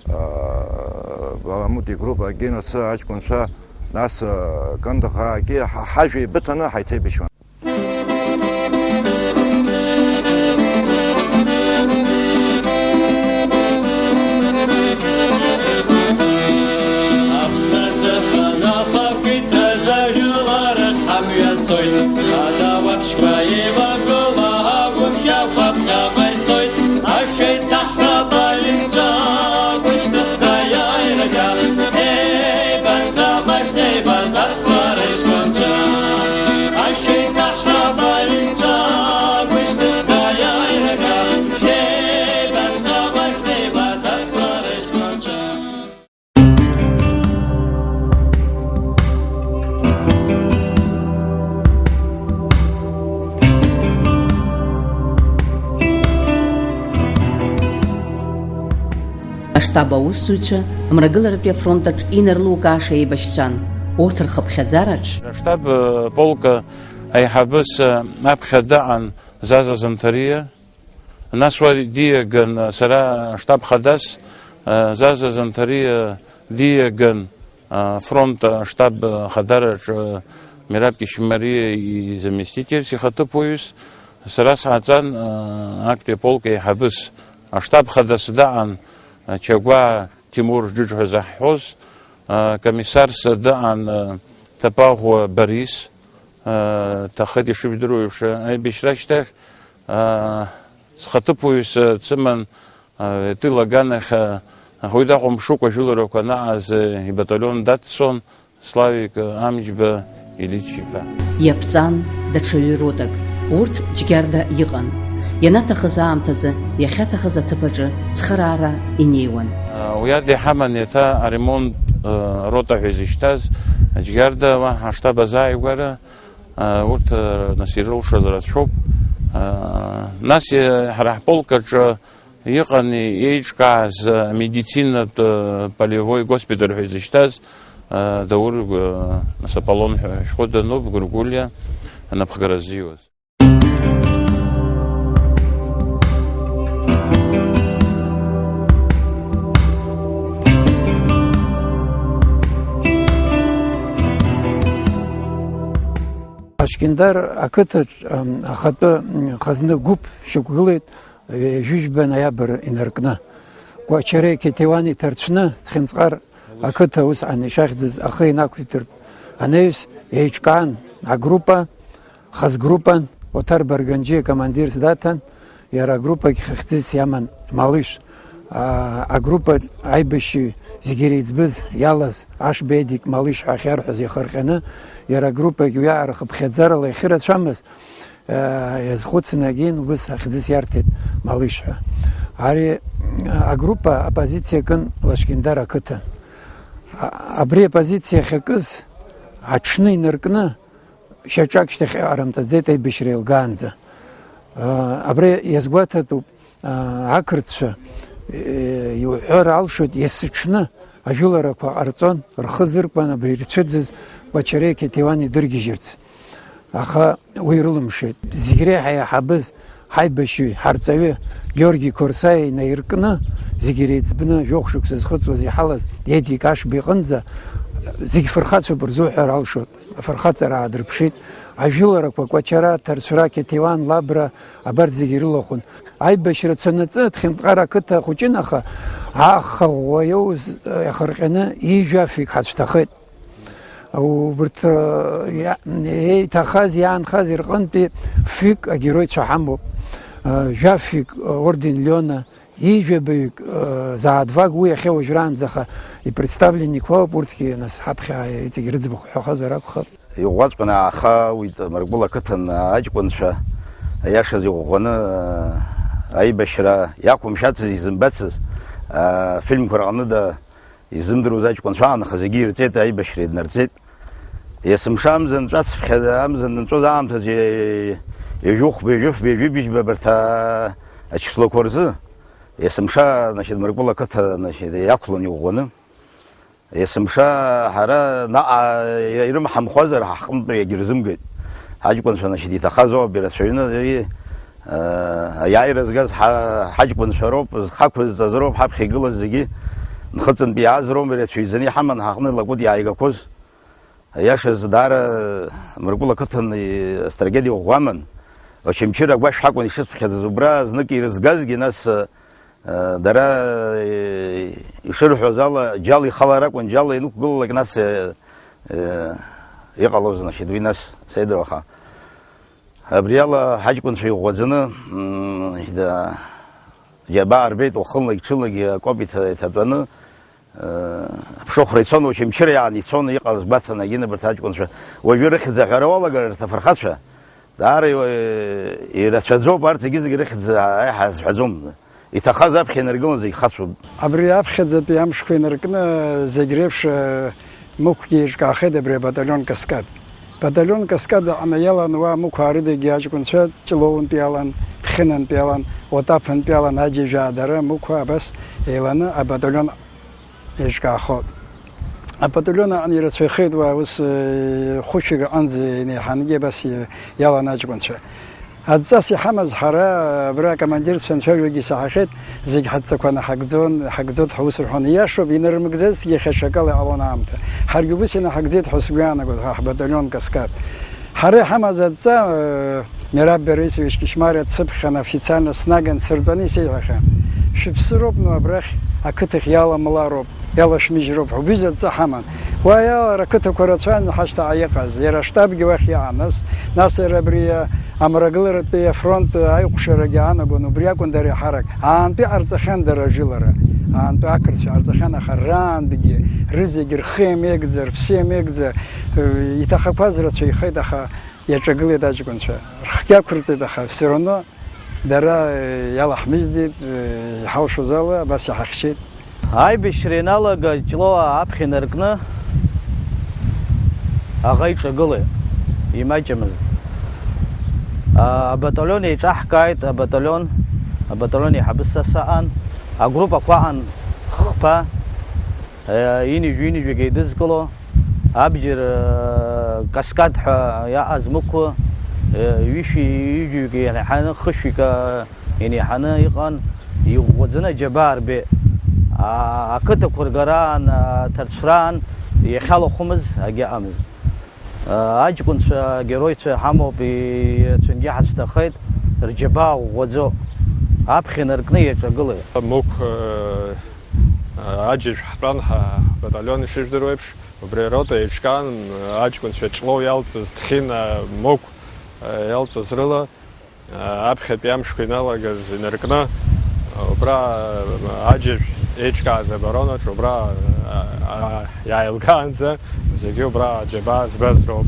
а, Баламут игруппа Геносы аҷкәынцәа, нас, а, Кындыӷаагьы ҳа-, ҳажәа еибыҭаны ҳаицеибашьуан. Аԥсны азыҳәан ахақәиҭтәыз ажәыларахь ҳамҩа цоит. Ада уаԥшьба еивагыла агәыԥхьақәа ԥхьаҟа ицоит. Ашәеицаҳрап аҩызцәа гәышьҭыхга иааирга. Ҳеибаз ԥхьаҟа шәнеибаз аԥсуа рыҷкәынцәа. Ашәеицаҳрап аҩызцәа гәышьҭыхга иааирга. Ҳеибаз ԥхьаҟа шәнеибаз аԥсуа рыҷкәынцәа. Аштаб аусзуҩцәа Мрагыларатәи афронт аҿы инарлукааша еибашьцәан. Урҭ рхыԥхьаӡараҿ аштаб, э, полк аиҳабыс, э, аԥхьа даан Заза Занҭариа. Нас уа диаган, сара аштаб хадас, а, Заза Занҭариа диаган, а, афронт аштаб хадараҿы Мераб Кьышьмариа изаместительс ихаҭыԥуаҩыс, сара сааҵан, а, актәи аполк еиҳабыс. Аштаб хадас даан, а, Чагәаа Ҭемур Џыџ ҳәа заҳҳәоз, а, комиссарс даан, а, Ҭапаӷәа Борис, а, ҭахеит, ишыжәдыруа еиԥш, аибашьра ашьҭахь, аа, схаҭыԥуаҩыс, а, дсыман, а, тәыла аганахь, а, аха уи дахәамԥшыкәа ажәыларақәа анааз, а, ибаталион даццон Славик, а, Амҷба Ильич иԥа. Иаԥҵан даҽа ҩы-ротак. Урҭ Џьгьарда иҟан. Ианаҭахыз аамҭазы, иахьаҭахыз аҭыԥ аҿы цхыраара инеиуан. Уи ада иҳаман еиҭа аремонт рота ҳәа изышьҭаз, Џьгьарда уа ҳаштаб азааигәара, урҭ, нас, ирылшаз рацәоуп. Нас, ҳара ҳполк аҿы иҟан еиҿкааз амедицинатә полевой госпиталь ҳәа изышьҭаз, Даур, нас, Аполлон ҳәа шәҟәы дануп, Гәыргәлиа анапхгара ззиуаз. Ачкиндар ақыҭаҿ, ам, ахатәы, м, хазны гәыԥ шьақәгылеит, ҩажәижәба ноиабр инаркны. Кәачареи Қьеҭиуани иҭарцәны, Цхинҵҟар ақыҭа усҟан ишахьӡыз ахы инақәиҭыртә анаҩс, еиҿкаан агруппа, хаз группан, Оҭар Барганџьиа командирс даҭан, иара агруппагь хыхьӡыс иаман Малыш. А, агруппа аибашьҩы зегьы иреиҵбыз иалаз Ашба Едик Малыш ҳәа ахьарҳәоз иахырҟьаны, иара агруппагь уи аара хыԥхьаӡарала иахьырацәамыз, а, иазхәыцны агьин ус ахьӡыс иарҭеит Малыш ҳәа. Ари, а, агруппа аппозициа кын Лашкиндар ақыҭан. А, абри аппозициа ахьакыз аҽны инаркны, шьаҿак шьҭахьҟа ҟарымҵаӡеит аибашьра еилгаанӡа. Абра иазгәаҭатәуп, ақырҭцәа, иуҳәар алшоит, есыҽны ажәыларақәа ҟарҵон, рхы зыркуан абри ирцәыӡыз Кәачареи Қьеҭиуани дыргьежьырц. Аха уи рылымшеит. Зегь реиҳа иаҳабыз ҳаибашьҩы, ҳарҵаҩы Георги Қорсаиа инаиркны, зегь иреиҵбны, жәохә шықәса зхыҵуаз иҳалаз Едик Ашба иҟынӡа, зегь фырхацәоуп рзуҳәар алшоит. Афырхаҵара аадырԥшит. Ажәыларақәа, Кәачара, Ҭарцәра, Қьеҭиуан, Лабра, абарҭ зегьы ирылахәын. Аибашьра цанаҵы Ҭхьынтҟар ақыҭа хәыҷын, аха аха ӷәӷәа иоуз иахырҟьаны ҩажәа фҩык ҳацәҭахеит. Убырҭ, иа-, еиҭахаз, иаанхаз ирҟынтәи фҩык агероицәа ҳамоуп. Жәафҩык, орден Лиона, ҩажәабаҩык, э, заадвак уи иахьа уажәраанӡаха ипредставленникқәа ауп, урҭгьы, нас, ҳаԥхьа иҵегь рыӡбахә ҳәахазар акәхап. Иӷәӷәаҵәҟьаны аахауеит Мыркәыла ақыҭан аҷкәынцәа, аиашаз иӷәӷәаны, э, аибашьра иақәымшәацыз, изымбацыз, э, фильмқәа рҟны да изымдыруаз аҷкәынцәа аан, аха зегьы ирҵеит, аибашьра иднарҵеит. Есымша амза нҵәацыԥхьаӡа, амза нҵәоз аамҭазы, ҩажәихәба, ҩажәифба, ҩажәибжьба абарҭ, а, ачислақәа рзы, есымша, значит, Мыркәыла ақыҭа, значит, иақәлон иӷәӷәаны. Есымша ҳара наҟ-, а, ирымҳамхозар, ҳаҟынтәи егьырзымгеит. Ҳаҷкәынцәа, значит, иҭахаз ауп ирацәаҩны, ари, а, аиааира згаз ҳа-, ҳаҷкәынцәа роуп, зхы ақәызҵаз роуп, ҳаԥхьа игылаз зегьы нхыҵынтә иааз роума, ирацәаҩӡаны иҳаман ҳаҟны лакәыт иааигақәоз. Аиашаз, даара Мыркәыла ақыҭан астрогеҭ иӷәӷәаман. Очамчыра агәашә ҳакәын ишысԥхьаӡаз, убра знык ирызгазгьы, нас, э, дара, э, ишырҳәоз ала, џьал ихалар акәын, џьал ианықәгылалак, нас, э, э, иҟалоз, значит, уи нас сеидроаха. Абри ала ҳаҷкәынцәа иӷәӷәаӡаны, м, значит, а, џьабаа рбеит, уахынлагь-ҽынлагь акоуп иҭа-, иҭатәаны, Аԥшыхәра ицон, Очамчыра иаан ицон, иҟалаз гәаҭаны, агьын абарҭ аҷкәынцәа. Уажәы рыхьӡ аҳәара уалагар, арҭ афырхацәа, даара и-, ирацәаӡоуп, арҭ зегьы-зегьы рыхьӡ аиҳа азҳәаӡом. Иҭахаз аԥхьа инаргылан зегь хацәоуп. Абри аԥхьаӡатәи амшқәа инаркны зегь реиԥш, э, Мықәгьы еиҿкаахеит абри абаталион Каскад. Баталион Каскад аҟны иалан уа Мықә аарыдагьы аҷкәынцәа Ҷлоунтә иалан, Ԥхьынантә иалан, Отаԥынтә иалан, Аџьажәаа дара, Мықә абас еиланы абаталион еиҿкаахоит. Абаталион аҟны ирацәаҩхеит уа ус, э, хәышәык аҟынӡа инеиҳангьы абас и-, иалан аҷкәынцәа. Адҵас иҳамаз ҳара абра акомандирцәа анцәажәогьы исаҳахьеит, зегь ҳадҵақәа наҳагӡон, ҳагӡоит ҳәа ус рҳәон. Ииашоуп, инармыгӡацгьы иахьа ҽакала иҟалон аамҭа. Ҳаргьы убыс инаҳагӡеит ҳәа сгәы иаанагоит, ҳа ҳбаталион Каскад. Ҳара иҳамаз адҵа, э, Мераб Берисович Кишмариа дсыԥхьан, официально снаган, сыртәаны исеиҳәахьан. Шәыԥсы роуп, ну, абрахь ақыҭахь иаламлароуп, иалашәмыжьроуп ҳәа убри адҵа ҳаман. Уа иалара ақыҭақәа рацәан ҳашьҭаҟа иҟаз, иара аштабгьы уахь иааныс, нас иара абри, а, амрагыларатәи афронт аиҟәшарагьы аанагон, убри акәын дара иҳарак. Аантәи ҟарҵахьан дара ажәылара, аантәи ақырҭцәа ҟарҵахьан, аха раантәигьы рызегь рхы иамеигӡа, рыԥсы иамеигӡа, э, иҭахақәаз рацәаҩхеит, аха иаҿагылеит аҷкәынцәа. Рхгьы ақәырҵеит, аха все равно Дара, э, иалаҳмыжьӡеит, э, иҳалшоз ала абас иҳахьчеит. Аибашьра ианалага Ҷлоу аԥхьа инаркны аӷа иҿагылеит, имаҷымызт. А, абаталион еиҿаҳкааит, абаталион, абаталион еиҳабы са саҟан, агруппақәа аҟан хԥа, э, ҩынҩажәи ҩынҩажәак еидызкыло, абџьар, э, каскад ҳәа иаҟаз мықәу, э, ҩышәи ҩыџьеҩык иаҳаны хышәҩык, э, инеиҳаны иҟан, иӷәӷәаӡаны аџьабаа рбеит. А-, ақыҭақәа ргараан, аҭарцәраан иахьалахәымыз агьаҟамызт. А-, аҷкәынцәа, агероицәа ҳамоуп, ирацәангьы ҳацәҭахеит, рџьабаа ӷәӷәаӡоуп. Аԥхьа инаркны иаҿагылеит. Мықә, э, аџьажә ҳтәан, ҳа-, ҳбаталион ишыжәдыруеиԥш, убри арота еиҿкаан, аҷкәынцәа Ҷлоу иалҵыз, Ҭхьына, Мықә, э, иалҵыз рыла. Аԥхьатәи амшқәа иналагаз инаркны, убра аџьажә еиҿкааз абаронаҿ, убра, а, а, иааилгаанӡа зегьы убра аџьабаа збаз роуп.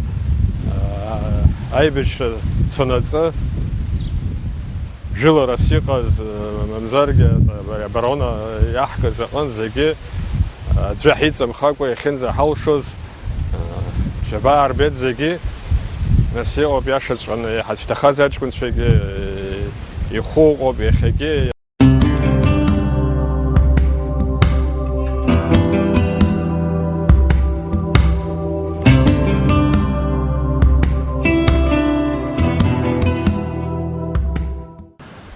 А, аибашьра цонаҵы, жәыларас иҟаз, мамзаргьы абарона иаҳкыз аҟынтә зегьы аӡәы ҳиҵамхакәа иахьынӡаҳалшоз, џьабаа рбеит зегьы, нас иҟоуп иашаҵәҟьаны иҳацәҭахаз аҷкәынцәагьы, ихәы ыҟоуп иахьагьы.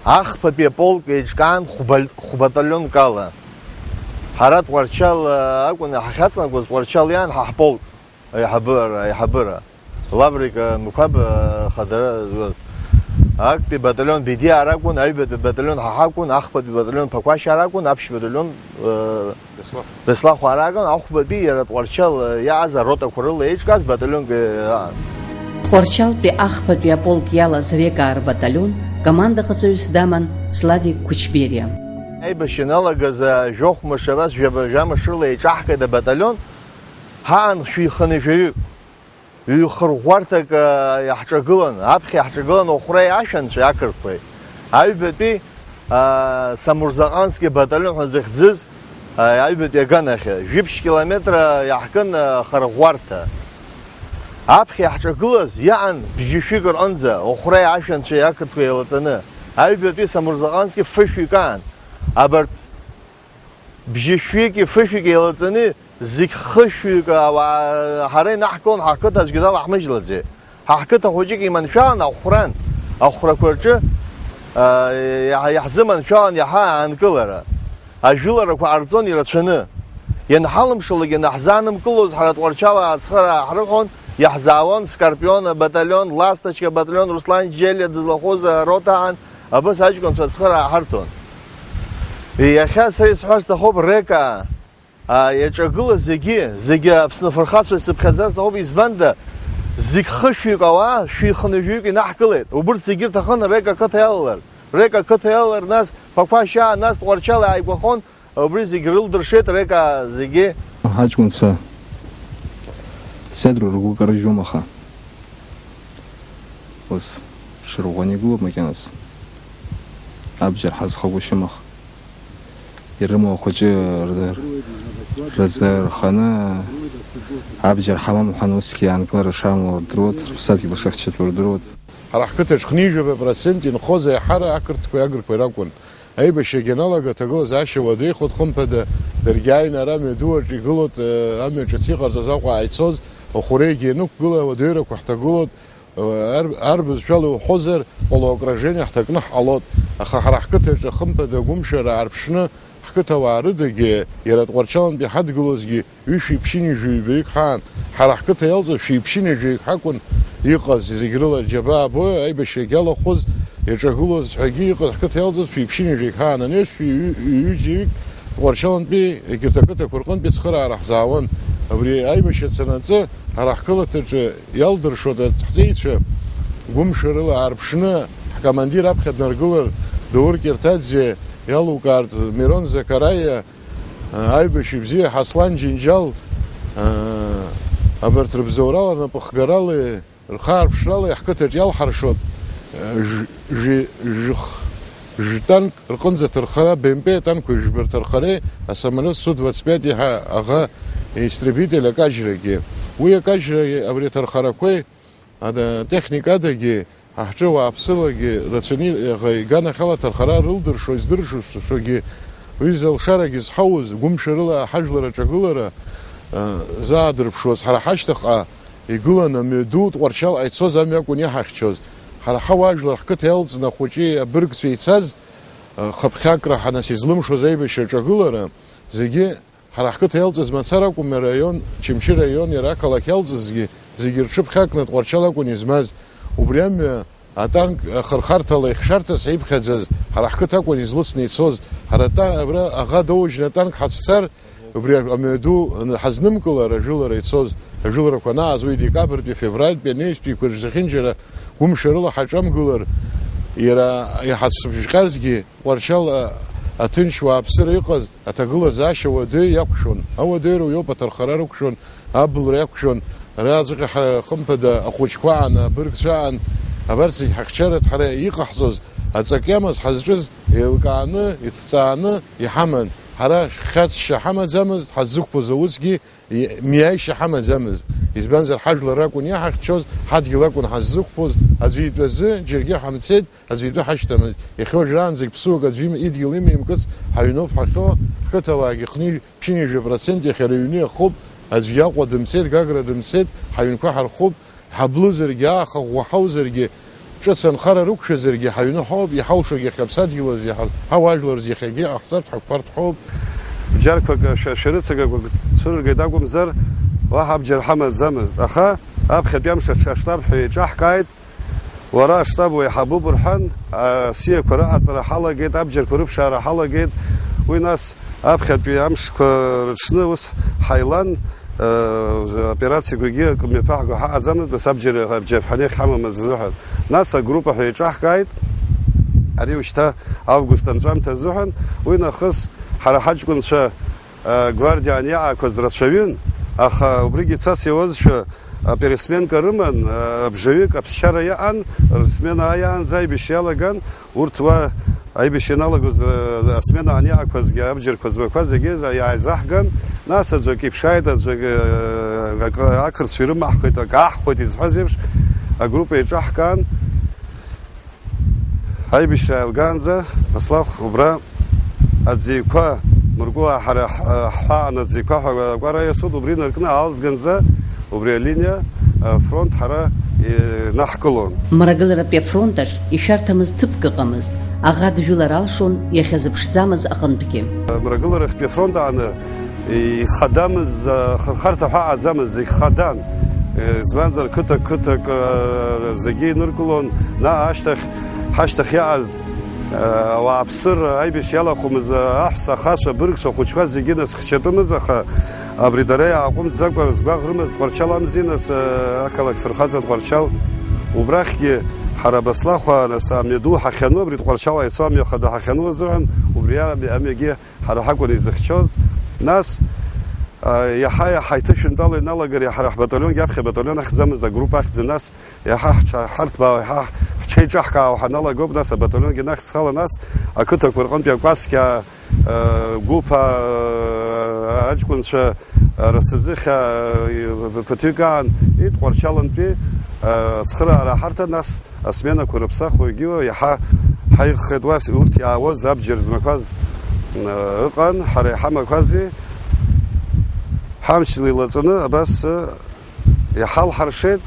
Ахԥатәи аполк еиҿкаан хәба-, хәбаталионк ала. Ҳара Тҟәарчал акәын ҳахьаҵанакуаз, Тҟәарчал иан ҳа ҳполк аиҳабыра, аиҳабыра. Лаврик Мықәаба ахадара зуаз. Актәи баталион Бедиаа ракәын, аҩбатәи баталион ҳа ҳакәын, ахԥатәи баталион Ԥақәашьаа ракәын, аԥшьбатәи баталион, э, Беслахәаа ракәын, ахәбатәи иара Тҟәарчал, э, иааз аротақәа рыла еиҿкааз баталионк, э, аан. Тҟәарчалтәи ахԥатәи аполк иалаз Рекаа рбаталион командаҟаҵаҩыс даман Славик Кучбериа. Аибашьра ианалагаз, э, жәохә мыш абас жәаба-, жәамш рыла еиҿаҳкит абаталион, ҳаан шәи хынҩажәаҩык. Ҩ-хырӷәӷәарҭак, а, иаҳҿагылан, аԥхьа иаҳҿагылан Охәреи ашәанцәеи ақырҭқәеи, аҩбатәи, а, Самурзаҟански баталион ҳәа зыхьӡыз, а, аҩбатәи аганахьы, жәиԥшь километра иаҳкын, а, хырӷәӷәарҭа. Аԥхьа иаҳҿагылаз иаан бжьышәик рҟынӡа, Охәреи ашәанцәеи ақырҭқәеи еилаҵаны, аҩбатәи Самурзаҟански фышәҩык аан. Абарҭ бжьышәики фышәики еилаҵаны, зегь хышәҩык ауаа ҳара инаҳкылон, ҳақыҭа аӡәгьы далаҳмыжьлаӡеит. Ҳа ҳқыҭа хәыҷык иманшәалан ахәран, ахәрақәа рҿы, а, иаҳ-, иаҳзыманшәалан иаҳа аанкылара. Ажәыларақәа ҟарҵон ирацәаны. Ианҳалымшалак, ианаҳзаанымкылоз, ҳара Тҟәарчал ацхыраара ҳрыҳәон, иаҳзаауан Скорпион абаталион, Ласточка абаталион, Руслан Џьелиа дызлахәыз арота аан, абас аҷкәынцәа ацхыраара ҳарҭон. Иахьа са исҳәар сҭахуп, Река, а, иаҿагылаз зегьы, зегьы Аԥсны афырхацәа сыԥхьаӡар сҭахуп, избанда, зегь хышәҩык ауаа, шәи хынҩажәаҩык инаҳкылеит. Убырҭ зегьы рҭахын Река ақыҭа иалалар. Река ақыҭа иалалар, нас Ԥақәашьаа, нас Тҟәарчал иааигәахон, убри зегь рылдыршеит Река зегьы. Ҳаҷкәынцәа седру ргәы карыжьуам, аха ус шырӷәӷәаны игылоуп макьаназ. Абџьар ҳазхагәышьам, аха ирымоу ахәыҷы рзы, рзы рханы абџьар ҳамам ҳәа усгьы аанкылара шамоу рдыруеит, рыԥсадгьыл шахьчатәу рдыруеит. Ҳара ҳқыҭаҿ хынҩажәаба процент инхоз аиҳара ақырҭқәеи агрқәеи ракәын. Аибашьрагьы аналага, аҭагылазаашьа уадаҩхоит, хымԥада, даргьы ааины ара амҩаду аҿы игылоит, э, амҩа ҿыц иҟарҵаз Аҟәа ааицоз, Охәреигьы ианықәгыла, ауадаҩрақәа ҳҭагылоит, э, ар-, арбызшәала иуҳәозар, полуокружение ҳҭакны ҳҟалоит. Аха ҳара ҳқыҭаҿы, хымԥада, агәымшәара аарԥшны, ҳқыҭауаа рыдагьы, иара Тҟәарчалантәи ҳадгылозгьы, ҩышәи ԥшьынҩажәи ҩбаҩык ҳаан, ҳара ҳқыҭа иалҵыз шәи ԥшьынҩажәаҩык ҳакәын иҟаз, зегь рыла рџьабаа або, аибашьрагь алахәыз, иаҿагылоз ҳәагьы иҟаз, ҳқыҭа иалҵыз шәи ԥшьынҩажәаҩык ҳаан, ани шәи ҩ-, ҩыџьаҩык Тҟәарчалантәи егьырҭ ақыҭақәа рҟынтәи ацхыраара ҳзаауан. Абри аибашьра цанаҵы, ҳара ҳқалақьҭаҿы иалдыршоит аҵәҵәеицәа гәымшәарыла аарԥшны, ҳкомандир аԥхьа днаргылар, Даур Кьырҭаӡе, иалукаартә Мирон Закараиа, Аибашьҩы бзиа Ҳаслан Џьынџьал, аа, абарҭ рыбзоурала, рнапыхгаралеи рхаарԥшралеи ҳқыҭаҿ иалҳаршоит, аа, жәи-, жәи-, жәх-, Жәтанк рҟынӡа аҭархара, Б М П атанкқәа жәба рҭархареи асамолиот Су двадцать пять иаҳа аӷа истребитель акажьрагьы. Уи акажьра, абри аҭархарақәеи ада-, атехникадагьы ҳа ҳҿы ауааԥсылагьы рацәаны иаха иганахьала аҭархара рылдыршо, издыршошәагьы, ҩыза алшарагьы зҳауз, гәымшәарыла ҳажәлар аҿагылара, а, заадырԥшуаз, ҳара ҳашьҭахьҟа игылан амҩаду Тҟәарчалҟа ицоз амҩа акәын иаҳахьчоз. Ҳара ҳауаажәлар ҳқыҭа иалҵны ахәыҷи абыргцәеи ицаз, а, хыԥхьакра ҳанас излымшоз аибашьра аҿагылара, зегьы ҳара ҳқыҭа иалҵыз мацара акәым, араион, Чымчы раион, иара ақалақь иалҵызгьы, зегьы рҽыԥхьакны Тҟәарчал акәын измаз. Убри амҩа атанк ахырхарҭала ихьшәарҭас ҳиԥхьаӡаз, ҳара ҳқыҭа акәын излыцны ицоз. Ҳара ата-, абра аӷа доужьны атанк ҳацәцар, убри амҩаду ҳазнымкылар, ажәылара ицоз, ажәыларақәа анааз, уи декабртәи, февральтәи, анаҩстәиқәа рзы зехьынџьара гәымшәарыла ҳаҿамгылар, иара иҳацәыԥжәҟьазгьы, Тҟәарчал, а, аҭынч уааԥсыра иҟаз аҭагылазаашьа ауадаҩ иақәшәон. Ауадаҩра уиоуп аҭархара рықәшәон, абылра иақәшәон. Араҟаҵәҟьа ҳара, хымԥада, ахәыҷқәа аан, абыргцәа аан, абарҭ зегь ҳахьчараҭ ҳара иҟаҳҵоз, аҵак иамаз ҳазҿыз еилкааны, иҭҵааны иҳаман. Ҳара хьаҵшьа ҳамаӡамызт, ҳаззықәԥоз аусгьы и-, миаишьа ҳамаӡамызт. Избанзар, ҳажәлар ракәын иаҳахьчоз, ҳадгьыл акәын ҳаззықәԥоз, аӡәы итәазы џьаргьы ҳамцеит, аӡәы итәы ҳашьҭамызт. Иахьа уажәраанӡагь ԥсуак аӡәы им-, идгьыл имеимкыц ҳаҩноуп ҳахьоу, ҳқыҭауаагьы хни-, ԥшьынҩажәа процент иахьа рыҩны иахуп, аӡәгьы Аҟәа дымцеит, Гагра дымцеит, ҳаҩнқәа ҳархуп, ҳаблызаргьы, ааха ӷәӷәа ҳаузаргьы, ҿыц анхара рықәшәазаргьы, ҳаҩны ҳауп, иҳалшогьы иахьа аԥсадгьылаз иаҳа-, ҳауаажәлараз иахьагьы иҟаҳҵартә ҳақәԥартә ҳауп. Бџьарқәак, шәа-, шәарыцагақәак цәырыргеит акәымзар, уаҳа абџьар ҳамаӡамызт. Аха аԥхьатәи амш аҽ-, аштаб ҳәа еиҿаҳкааит, уара аштаб уеиҳабуп рҳәан, асиақәа рыҟаҵара ҳалагеит, абџьарқәа рыԥшаара ҳалагеит. Уи нас аԥхьатәи амшқәа рыҽны ус ҳаилан, э, операциақәагьы акы мҩаԥаҳго ҳаҟаӡамызт, нас абџьар, абџьар ҳәаны иахьҳамамыз азыҳәан. Нас агруппа ҳәа еиҿаҳкааит, ари ушьҭа август анҵәамҭа азыҳәан, уи нахыс ҳара ҳаҷкәынцәа, э, гвардиа аниаақәаз рацәаҩын, аха убригьы цас иауазшәа, апересменка рыман, э, абжаҩык аԥсшьара иаан, рсмена ааиаанӡа аибашьра иалаган, урҭ уа аибашьра ианалагоз, э, асмена аниаақәазгьы абџьарқәа змақәаз зегьы за-, иааизаҳган, нас аӡәы акы иԥшааит, аӡәы, э, акы ақырҭцәа ирымаҳхит, акы аҳхәеит изҳәаз еиԥш, агруппа еиҿаҳкаан, аибашьра ааилгаанӡа, Баслахә, убра аӡеиқәа, Мыркәыла ҳара ҳ-, ҳҳәаан аӡеиқәа ҳәа акәара иасут, убри инаркны аалҵганӡа, убри алиниа, афронт ҳара, э, инаҳкылон. Мрагыларатәи афронт аҿ ишәарҭамыз ҭыԥк ыҟамызт, аӷа джәылар алшон иахьазыԥшӡамыз аҟынтәгьы. Мрагыларахьтәи афронт ааны ихадамыз, ахырхарҭа ҳәа аӡамыз, зегь хадан. Избанзар, қыҭак, қыҭак, зегьы иныркылон, наҟ ашьҭахь, ҳашьҭахь иааз, ауааԥсыра аибашьра иалахәымыз аҳәса, ахацәа, абыргцәа, ахәыҷқәа зегьы насыхьчатәымыз, аха абри дара иааҟәымҵӡакәа згәаӷ рымаз Тҟәарчал амзи, нас, ақалақь фырхаҵа Тҟәарчал. Убрахьгьы ҳара Баслахәаа, нас, амҩаду ҳахьану, абри Тҟәарчал аицо амҩа хада ҳахьану азыҳәан, убри ами-, амҩагьы ҳара ҳакәын изыхьчоз. Нас, а, иаҳа-иаҳа иҭышәынтәалоу иналагар, иаҳа ҳара ҳбаталионгьы аԥхьа баталион ахьӡамыз, агруппа ахьӡын, нас иаҳа ҳҽа-, ҳарҭбаау, иаҳа ҳҽеиҿаҳкаау ҳаналагоуп, нас абаталионгьы нахьӡхала, нас ақыҭақәа рҟынтәи акәасқьа, а, гәыԥ, а, аҷкәынцәа, а, расаӡыхь, а, ԥыҭҩык аан, ит Тҟәарчалантәи, а, ацхыраара ҳарҭан, нас асменақәа рыԥсахуагьы иаҳа ҳаиӷьхеит, уа урҭ иаауаз абџьар змақәаз, ы, ыҟан, ҳара иҳамақәази ҳамчла илаҵаны абас, ы, иҳалҳаршеит,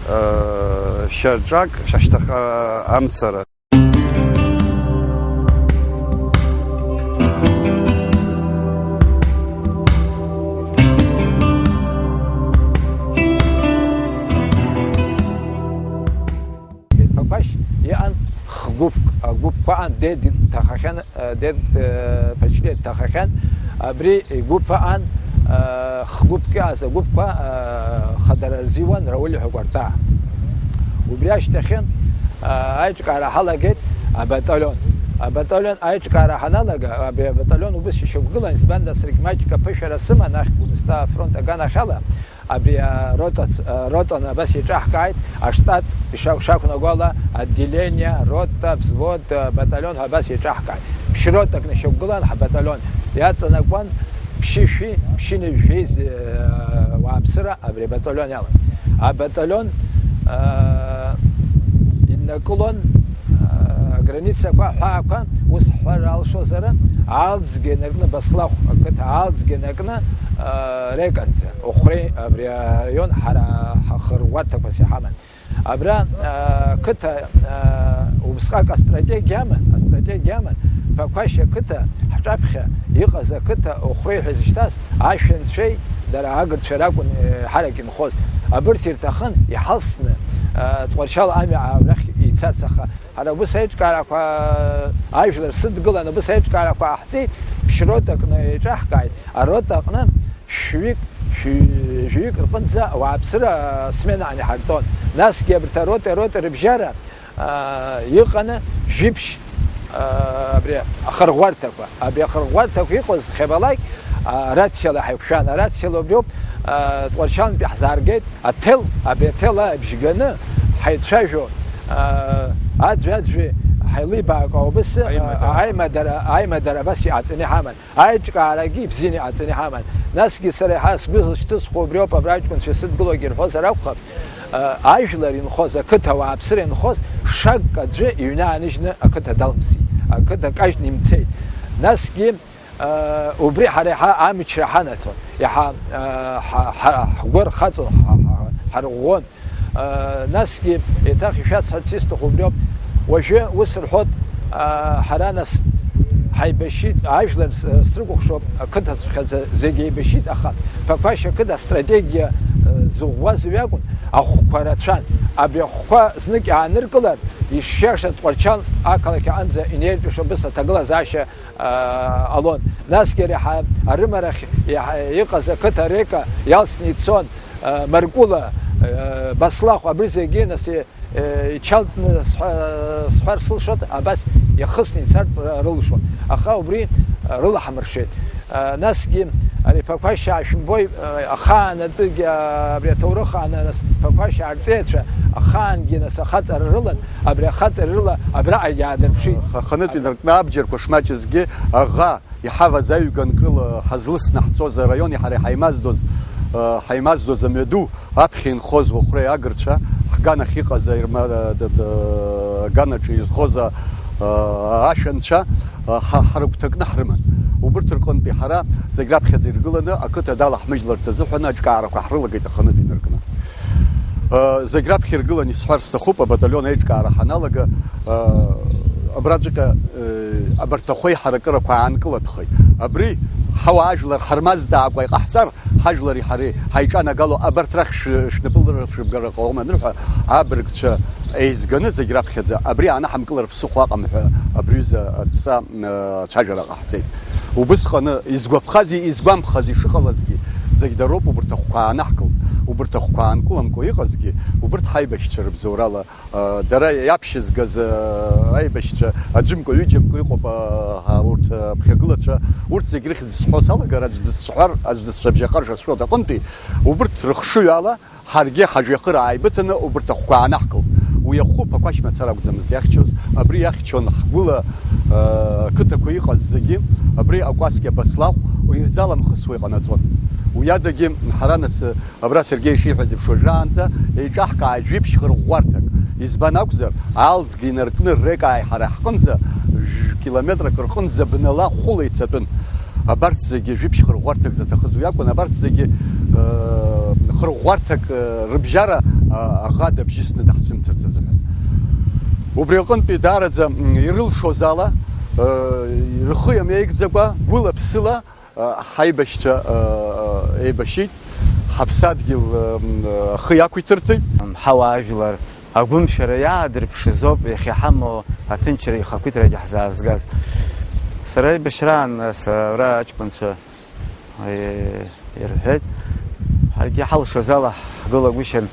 ы, шьаҿак шьашьҭахь, ы, амцара. Ԥақәашь иҟан хгәыԥк, агәыԥқәа аан, дед дҭахахьан, дед, э, Ԥачлиа дҭахахьан, абри игәыԥ аан, э, хгәыԥк иҟаз агәыԥқәа, э, хадара рзиуан Рауль ҳәа Кәарҭаа. Убри ашьҭахьы, э, аиҿкаара ҳалагеит абаталион. Абаталион аиҿкаара ҳаналага, абри абаталион убыс ишьақәгылан, избанда саргь маҷк аԥышәара сыман, ахь Гәымсҭа афронт аганахьала, Абри арота, аротаны абас еиҿаҳкааит, аштат ишак-, шақәнаго ала, отделение, рота, взвод, баталион ҳәа абас еиҿаҳкааит. Ԥшь-ротак нашьақәгылан ҳабаталион. Иаҵанакуан ԥшьышәи, ԥшьынҩажәи, э, уааԥсыра абри абаталион иалан. Абаталион, э, иннакылон, э, аграницақәа, аҳәаақәа, ус ҳҳәар алшозар, Алӡга инаркны, Баслахә ақыҭа Алӡга инаркны, э, Реканӡа, Охәреи абри араион ҳара ҳахырӷәӷәарҭақәас иҳаман. Абра, а, қыҭа, а, убысҟак астратегиа аман, астратегиа аман, Ԥақәашь ақыҭа ҳҿаԥхьа иҟаз ақыҭа Охәреи ҳәа изышьҭаз ашәанцәеи дара агырцәеи ракәын, е, ҳарак инхоз. Абырҭ ирҭахын иҳалсны, а, Тҟәарчал амҩа абрахь ицарц, аха ҳара убыс аиҿкаарақәа, ажәлар сыдгылан, убыс аиҿкаарақәа ҟаҳҵеит, ԥшь-ротакны еиҿаҳкааит, арота аҟны шәҩык, шәҩык рҟынӡа ауааԥсыра, а, сменаан иҳартәон. Насгьы абарҭ арота, арота рыбжьара, а, иҟаны жәиԥшь, а, абри ахырӷәӷәарҭақәа, абри ахырӷәӷәарҭақәа иҟаз хьабалак, а, арациала ҳаиқәшәан, арациала убриоуп, а, Тҟәарчалнтәи ҳзааргеит, аҭел, абри аҭел абжьганы ҳаицәажәо, а, аӡәи-аӡәи ҳаилибаакәа убыс, а, Аимадара. Аимадара, аимадара абас иҟаҵаны иҳаман. Аиҿкаарагьы ибзианы иҟаҵаны иҳаман. Насгьы сара еиҳа сгәы зышьҭысхуа убриоуп, абра аҷкәынцәа исыдгылогьы ирҳәозар акәхап, а, ажәлар инхоз, ақыҭа ауааԥсыра инхоз, шак аӡәы иҩны ааныжьны ақыҭа далымсит, ақыҭа кажьны имцеит. Насгьы, а, убри ҳара еиҳа амчра ҳанаҭон, еиҳа, а, ҳа-, ҳа-, ҳгәы рхаҵон, ҳа-, ҳа-, ҳарӷәӷәон. Насгьы еиҭах ишәасҳәарц исҭаху убриоуп, уажәы ус рҳәоит, ҳара нас ҳаибашьит, ажәлар срыкәыхшоуп, ақыҭацәхьаӡа зегьы еибашьит, аха Ԥақәашь ақыҭа астратегиа зыӷәӷәаз уи акәын, ахәқәа рацәан. Абри ахәқәа знык иааныркылар, ишиашаз Тҟәарчал ақалақь аҟынӡа инеиртәышо абыс аҭагылазаашьа ҟалон. Насгьы иара иаҳа арымарахь иаҳа иҟаз ақыҭа Река иалсны ицон, Маркәыла, Баслахә, абри зегьы нас ичалтны сҳәа-, сҳәар сылшоит, абас иахысны ицартә рылшон. Аха убри рылаҳмыршеит. Насгьы ари Ԥақәашь аашәымбои, ахаанатәигьы, абри аҭоурых ааны нас Ԥақәашь арҵеицәа ахаангьы нас ахаҵара рылан, абри ахаҵара рыла абраҟагьы аадырԥшит. Аханытә инаркны абџьарқәа шмаҷызгьы аӷа иҳаваз аҩганк рыла ҳазлысны ҳцоз араион иаҳа ҳаимаздоз, ҳаимаздоз амҩаду аԥхьа инхоз Охәреи агырцәа, ҳганахь иҟаз аирма-, д-, д-, аганаҿы изхоз а-, а-, ашәанцәа, а, ҳа-, ҳрыгәҭакны ҳрыман. Убырҭ рҟынтәи ҳара зегь раԥхьаӡа иргыланы ақыҭа далаҳмыжьларц азыҳәан аҿкаарақәа ҳрылагеит аханытә инаркны. А, зегь раԥхьа иргыланы исҳәар сҭахуп, абаталион аиҿкаара ҳаналага, а, абраҵәҟьа, э, абарҭ ахәеиҳаракырақәа аанкылатәхеит. Абри ҳауаажәлар ҳармазҵаакәа иҟаҳҵар, ҳажәлари ҳареи ҳаиҿанагало абарҭ рахь шәы-, шәнапы лыршәыбгара ҟалом анырҳәа, абыргцәа еизганы зегь раԥхьаӡа абри аанаҳамкылар ԥсыхәа ыҟам ҳәа абри ҩыза адҵа, э, ацәажәара ҟаҳҵеит. Убысҟаны изгәаԥхази изгәамԥхази шыҟалазгьы зегь дароуп, убырҭ ахәқәа аанаҳкылт, убырҭ ахәқәа аанкыламкәа иҟазгьы, убырҭ ҳаибашьцәа рыбзоурала Дара иаԥшьызгаз аибашьцәа аӡәымкәа, ҩыџьамкәа иҟоуп, урҭ аԥхьагылацәа, урҭ зегь рыхьӡ сҳәо салагар, аӡә дысҳәар, аӡә дысцәабжьахар ша сҳәоит аҟынтәи, убырҭ рыхшыҩ ала ҳаргьы ҳажәҩахыр ааибыҭаны убырҭ ахәқәа аанаҳкылт. Уи ахәы Ԥақәашь мацара акәӡамызт иахьчоз, абри иахьчон ҳгәыла, ақыҭақәа иҟаз зегьы, абри акәасқьа Баслахә ирзаламхысуа иҟанаҵон. Уи адагьы ҳара нас Абра Сергеи ишиҳәаз еиԥш, уажәраанӡа еиҿаҳкааит жәиԥшь хырӷәӷәарҭак. Избан акәзар, Алӡга инаркны Рекааи ҳара ҳҟынӡа жәкилометрак рҟынӡа бнала хәыла ицатәын. Абарҭ зегьы жәиԥшь хырӷәӷәарҭак заҭахыз уи акәын, абарҭ зегьы, э, хырӷәӷәарҭак, э, рыбжьара, а, аӷа дабжьысны даҳцәымцарц азыҳәан. Убри аҟынтәи даараӡа, м, ирылшоз ала, э, рхы иамеигӡакәа, гәыла-ԥсыла, Ҳаибашьцәа еибашьит, ҳаԥсадгьыл ахы иақәиҭыртәит. Ҳауаажәлар агәымшәара иаадырԥшыз ауп иахьа иҳамоу аҭынчра ихақәиҭрагьы ҳзаазгаз. Сара аибашьраан ара аҷкәынцәа ирҳәеит, ҳаргьы ҳалшоз ала ҳгылагәышьан.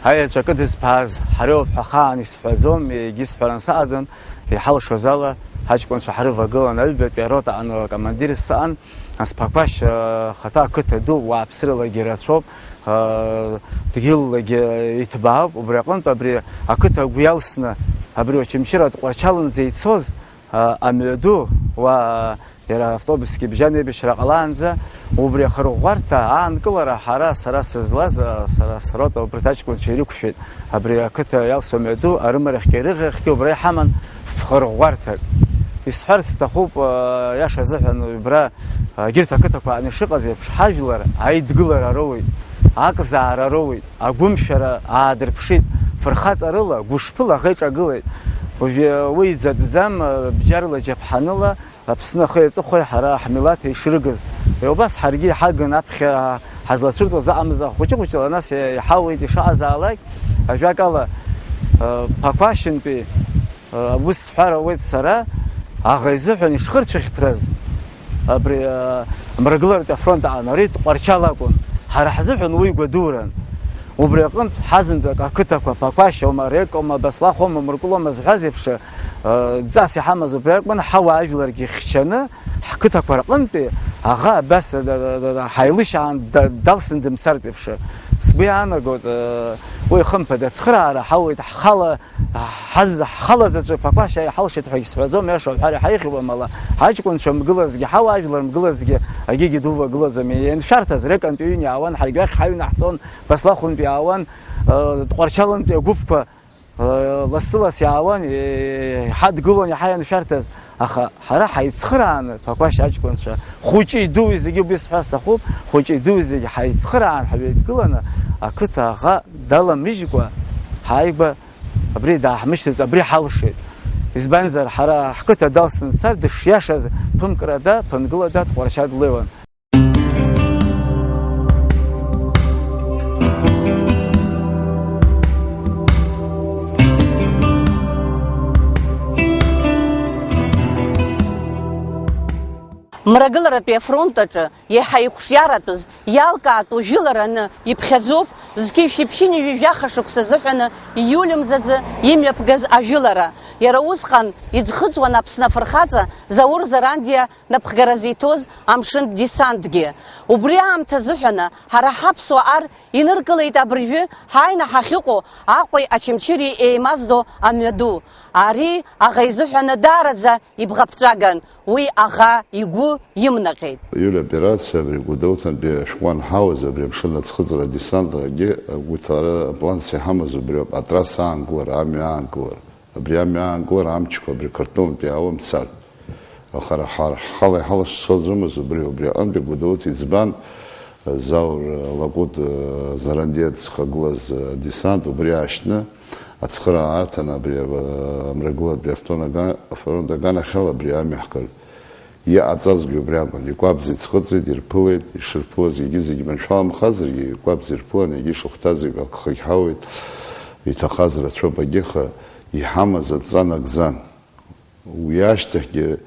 Аеҵәа кыдызԥааз ҳароуп ҳәа ахаан исҳәаӡом, егьысҳәаран саҟаӡам, иҳалшоз ала, ҳаҷкәынцәа ҳрывагылан, аҩбатәи арота аҟны акомандир саан, Нас Ԥақәашь, э, хаҭа ақыҭа ду, уааԥсыралагьы ирацәоуп, э, дгьыллагьы иҭбаауп, убри аҟынтә абри ақыҭа агәы иалсны, абри Очамчыра Тҟәарчаланӡа ицоз, э, амҩаду, уа, иара автобусгьы бжьан еибашьра ҟалаанӡа, убри ахырӷәӷәарҭа аанкылара ҳара, сара сызлаз, э, сара срота убарҭ аҷкәынцәа ирықәшәеит. Абри ақыҭа иалсуа мҩаду арымарахьгьы арыӷьарахьгьы убра иҳаман фхырӷәӷәарҭак. Исҳәарц сҭахуп, э, иаша азыҳәан убра, э, егьырҭ ақыҭақәа аҟны ишыҟаз еиԥш, ҳажәлар аидгылара роуеит, акзаара роуеит, агәымшәара аадырԥшит, фырхаҵарыла, гәышԥыла аӷа иҿагылеит. Уажәы уи иӡатәӡам, э, бџьарла, џьаԥҳаныла, Аԥсны ахи аҵыхәеи ҳара ҳмилаҭ ишрыгыз, убас ҳаргьы иҳагын аԥхьа ҳазлацәырҵуаз аҟамызт, хәыҷы-хәыҷла нас иҳауеит ишаҟазаалак, ажәакала, э, Ԥақәашьынтәи, э, ус сҳәар ауеит сара, аӷа изыҳәан ишхырцәыхьҭраз абри, э, Мрагыларатәи афронт аҟны, ари Тҟәарчал акәын, ҳара ҳзыҳәан уи гәадуран. Убри аҟынтә ҳазынтәык ақыҭақәа, Ԥақәашьоума, Рекоума, Баслахәоума, Мыркәлоума зҳәаз еиԥш, э, ҵас иҳамаз убри акәын, ҳауаажәларгьы хьчаны, ҳқыҭақәа рҟынтәи аӷа абас, да, да, да, да, ҳаилышьаан, да, далсны дымцартә еиԥш. Сгәы иаанагоит, э, уи хымԥада ацхыраара ҳауеит, ҳхала, ҳаз-, ҳхала заҵәы Ԥақәашь иаҳалшеит ҳәагьы сҳәаӡом, иаша уҳәар иҳаихьуам, ала ҳаҷкәынцәа мгылазгьы, ҳауаажәлар мгылазгьы, агьигьы дувагылаӡам, ианшәарҭаз Рекантәи иҩны иаауан, ҳаргьы уахь ҳаҩнаҳҵон, Баслахәынтәи иаауан, э, Тҟәарчалынтәи агәыԥқәа, лассы-ласс иаауан, еиҳа дгылон, иаҳа ианшәарҭаз, аха ҳара ҳаицхырааны, Ԥақәашь аҷкәынцәа, хәыҷи-дуи зегьы убри сҳәар сҭахуп, хәыҷи-дуи зегьы ҳаицхыраан, ҳҩеидгыланы, ақыҭа аӷа даламыжькәа, ҳааигәа абри дааҳмышьҭыц, абри ҳалшеит. Избанзар, ҳара ҳқыҭа далсны дцар, дышиашаз ԥымкрада, ԥынгылада Тҟәарчал длеиуан. Мрагыларатәи афронт аҿы иаҳа иқәҿиаратәыз, иалкаатәу жәылараны иԥхьаӡоуп зқьи шәиԥшьыни жәаха шықәса азыҳәаны ииуль мзазы имҩаԥгаз ажәылара. Иара усҟан иӡхыҵуан Аԥсны афырхаҵа Заур Зарандиа напхгара зиҭоз амшынтә десантгьы. Убри аамҭа азыҳәаны ҳара ҳаԥсуа ар иныркылеит абыржәы ҳааины ҳахьыҟоу Аҟәеи Очамчыреи еимаздо амҩаду. Ари аӷа изыҳәаны даараӡа ибӷаԥҵәаган, уи аӷа игәы имнаҟьеит. Иуль операциа абри Гәдоуҭантәи ашәҟәы анҳауаз, абри амшын аӡхыҵра адесантрагьы агәыҭара апланс иҳамаз убриоуп, атрасса аанкылара, амҩа аанкылара. Абри амҩа аанкылара амчқәа абри Қырҭтәылантәи иаауа мцарҭ. Аха ҳара ҳхала иҳалашьцаӡомызт убри, убри аҟынтәи Гәдоуҭа иӡбан, Заур Лакәыт, Зарандиа дызхагылаз адесант убри аашьны, ацхыраара аҭан абри, а, Мрагылатәи автон аган-, афронт аганахьала абри амҩа ҳкыртә. Иҟаҵазгьы убри акәын, икәабз иӡхыҵит, ирԥылеит, ишырԥылаз егьи зегьы маншәаламхазаргьы, икәабз ирԥылан, егьи ишахәҭаз ик-, агхагь ҳауеит, иҭахаз рацәоуп, агьыха иҳамаз адҵа нагӡан. Уи ашьҭахьгьы,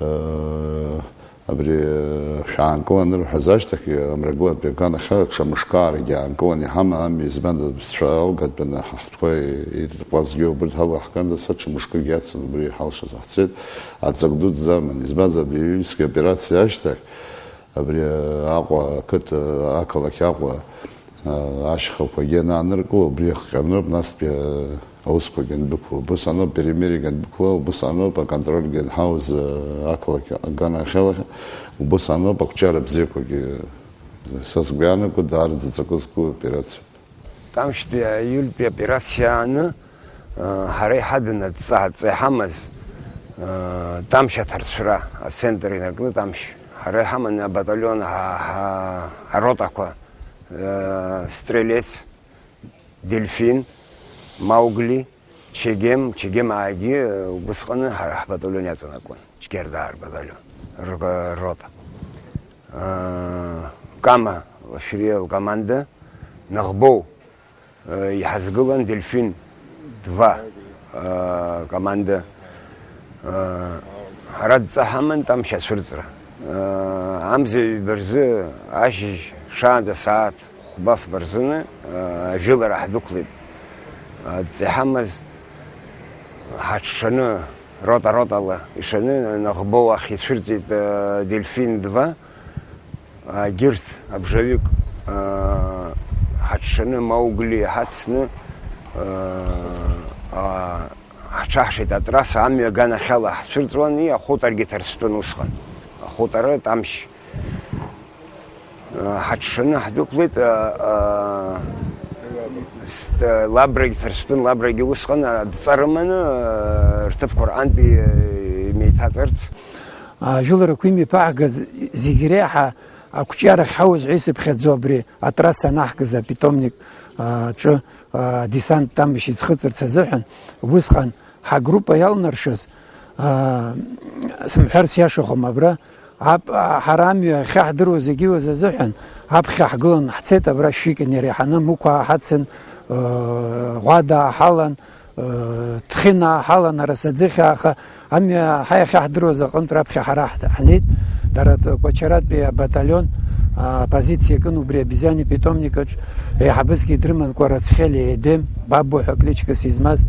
э, абри, э, шәаанкылан рҳәаз ашьҭахьгьы, Амрагылатәи аганахьала ҽа мышкы аарагьы аанкылан иҳаман, ами, избан, бызшәа алгатәаны ҳа-, ҳтәқәа иртҟәазгьы убырҭ ҳалаҳгандаз, ҳа ҽа мышкык иацын убри иҳалшаз ҳцеит, аҵак дуӡӡа аман. Избанзар, абри аиюльски операциа ашьҭахь, абри, э, Аҟәа ақыҭа, ақалақь Аҟәа, э, ашьхақәагьы анааныркыла, убри иахҟьаноуп, настәи, э, аусқәагьы андәықәла. Убыс аноуп перемириагьы андәықәла, убыс аноуп аконтрольгьы анҳауз, э, ақалақь аганахьала, убыс аноуп ақәҿиара бзиақәагьы. Са сгәы иаанагоит, даараӡа ҵакы зқәу операциоуп. Тамшьтәи аиультәи аоперациа ааны, э, ҳара иҳадын адҵа, адҵа иҳамаз, э, Тамшь аҭарцәра, ацентр инаркны Тамшь. Ҳара иҳаманы абаталион, ҳа, ҳа, аротақәа, э, Стрелец, Дельфин, Маугли, Чегем, Чегемаагьы, э, убысҟаны ҳара ҳбаталион иаҵанакуан, Ҷгьардаа рбаталион, р-, рота. Э, Кама Лашәриа лкоманда, Наӷбоу, э, иҳазгылан Дельфин два, э, команда. Э, ҳара дҵа ҳаман Тамшь ацәырҵра. Э, амза ҩба рзы ашьыжь шаанӡа асааҭ хәба-фба рзыны, э, ажәылара ҳдәықәлеит. Адҵа иҳамаз ҳаҽшаны, рота-ротала ишаны, Наӷбоу ахь ицәырҵит, э, Дельфин два. Егьырҭ абжаҩык, аа, ҳаҽшаны, Маугли ҳацны, аа, ҳҽаҳшеит атрасса амҩа аганахьала ҳцәырҵуан, и, ахутаргьы ҭарстәын усҟан. Ахутара Тамшь, аа, ҳаҽшаны ҳдәықәлеит, аа, аа, ст-, Лабрагь ҭарстәын, Лабрагьы усҟан, аа, адҵа рыманы, аа, рҭыԥқәа рҟынтәи, аа, имеиҭаҵарц. Ажәыларақәа имҩаԥаҳгаз зегь реиҳа ақәҿиарахь ҳауз ҳәа исыԥхьаӡо абри атрасса анаҳкыз апитомник, а, аҿы, а, адесант Тамшь иӡхыҵырц азыҳәан, убысҟан ҳагруппа иалнаршаз, а, сымҳәар сиашахом, абра ап-, а, ҳара амҩа ахьаҳдыруаз егьиуаз азыҳәан аԥхьа ҳгылан ҳцеит, абра шәҩык инареиҳаны Мықә ҳацын, а, Ӷәада ҳалан, Ҭхьынаа ҳалан, Арасаӡыхьаа, аха амҩа ҳа иахьаҳдыруаз аҟынтә раԥхьа ҳара ҳ-, ҳнеит, дара т-, Кәачаратәи абаталион, а, позициа кын убри Обезьани питомникаҿ, еиҳабысгьы дрыман Кәарацхели Едем, Бабу ҳәа кличкас измаз.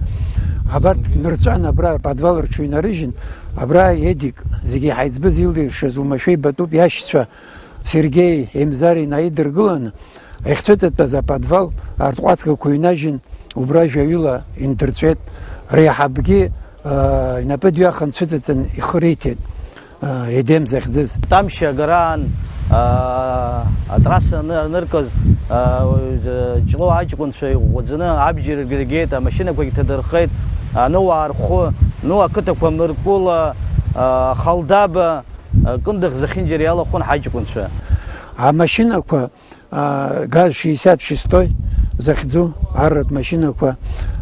Абарҭ нырҵәан абра аподвал рҽыҩнарыжьын, абра Едик, зегьы ҳаиҵбыз илиршаз уамашәа ибатәуп иашьцәа, Сергеи Емзари наидыргыланы, иахьцәыҵатәаз аподвал артҟәацгақәа ҩнажьын, убра жәаҩыла индырҵәеит, реиҳабгьы, аа, инапы дҩахан дцәыҵаҵан ихы риҭеит, аа, Едем захьӡыз. Тамшь агараан, аа, атрасса аны-, аныркыз, аа, Ҷлоу аҷкәынцәа иӷәӷәаӡаны абџьар ргеит, амашьынақәагь ҭадырхеит, Аныуаа рхәы, ну, ақыҭақәа Мыркәыла, аа, Халдаба, Кындыӷ зехьынџьара иалахәын ҳаҷкәынцәа. Амашьынақәа, а, газ шестьдесят шестой захьӡу арратә машьынақәа,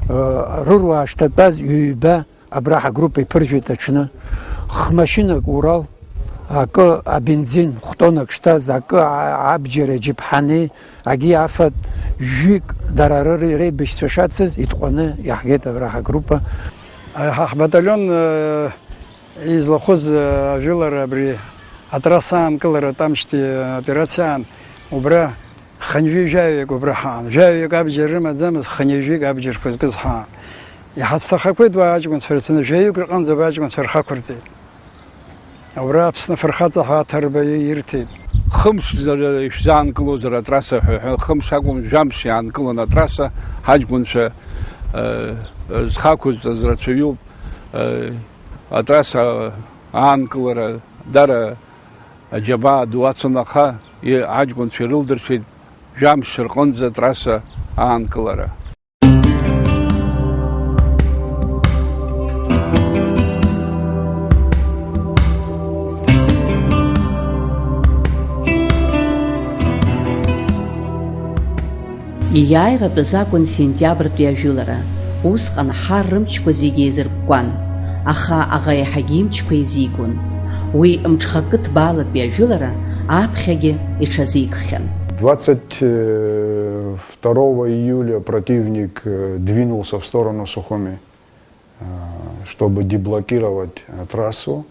а, рыруаа шҭатәаз ҩба абра ҳагруппа иԥыржәеит аҽны. Хмашьынак Урал, акы абензин хә-тоннак шҭаз, акы а-, абџьар аџьаԥҳани, акгьы афатә, жәҩык дара ры-, реибашьцәа шацыз итҟәаны иаҳгеит абра ҳагруппа. Ҳа ҳбаталион, э, Излахәыз, э, ажәылара абри атрасса аанкылара Тамшьтәи аоперациа аан, убра хынҩажәаҩык убра ҳаан. Жәаҩык абџьар рымаӡамызт, хынҩажәик абџьарқәа зкыз ҳаан. Иҳацҭахақәеит уа аҷкәынцәа рацәаны, жәаҩык рҟынӡа абра аҷкәынцәа рхақәырҵеит. Убра Аԥсны афырхаҵа ҳәа аҭарба ирҭеит. Хымш зара ишәзаанкылозар атрасса ҳәа, ҳәа, хымш акәым, жәамш иаанкылан атрасса, ҳаҷкәынцәа, э, зхы ақәызҵаз рацәаҩуп, э, атрасса аанкылара дара аџьабаа ду ацын, аха и-, аҷкәынцәа ирылдыршеит жәамш рҟынӡа атрасса аанкылара. Ииааиратәыз акәын сентиабртәи ажәылара, усҟан ҳар рымчқәа зегьы еизыркәкәан, аха аӷа еиҳагьы имчқәа еизигон. Уи мҽхакы ҭбаалатәи ажәылара аԥхьагьы иҽазикхьан. Двадцать второго июля противник, э, двинулся в сторону Сухуми, э, чтобы деблокировать, э, трассу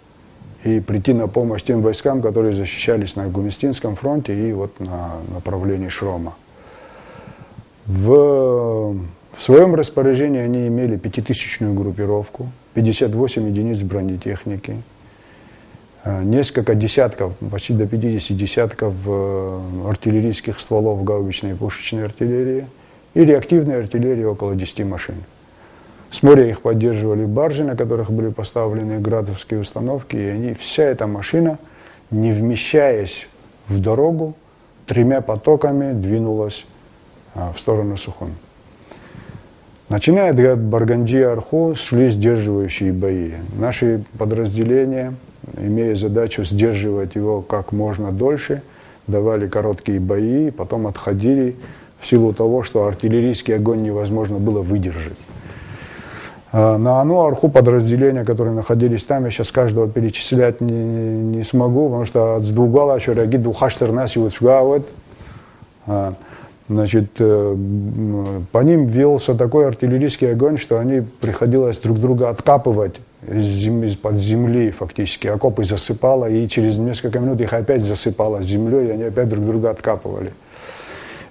и прийти на помощь тем войскам, которые защищались на Гумистинском фронте и вот на направлении Шрома. В, в своём распоряжении они имели пятитысячную группировку, пятьдесят восемь единиц бронетехники, э, несколько десятков, почти до пятидесяти десятков, э, артиллерийских стволов гаубичной и пушечной артиллерии и реактивной артиллерии около десяти машин. С моря их поддерживали баржи, на которых были поставлены градовские установки, и они, вся эта машина, не вмещаясь в дорогу, тремя потоками двинулась, а, в сторону Сухуми. Начиная от Барганджи-Арху шли сдерживающие бои. Наши подразделения, имея задачу сдерживать его как можно дольше, давали короткие бои, потом отходили в силу того, что артиллерийский огонь невозможно было выдержать. А, на Ану-Арху подразделения, которые находились там, я сейчас каждого перечислять не, не смогу, потому что от Сдугала Швераги Духаштернас и вот сюда вот. А, значит, э, м, по ним велся такой артиллерийский огонь, что они приходилось друг друга откапывать из зем-, из-под земли фактически. Окопы засыпало, и через несколько минут их опять засыпало землей, и они опять друг друга откапывали.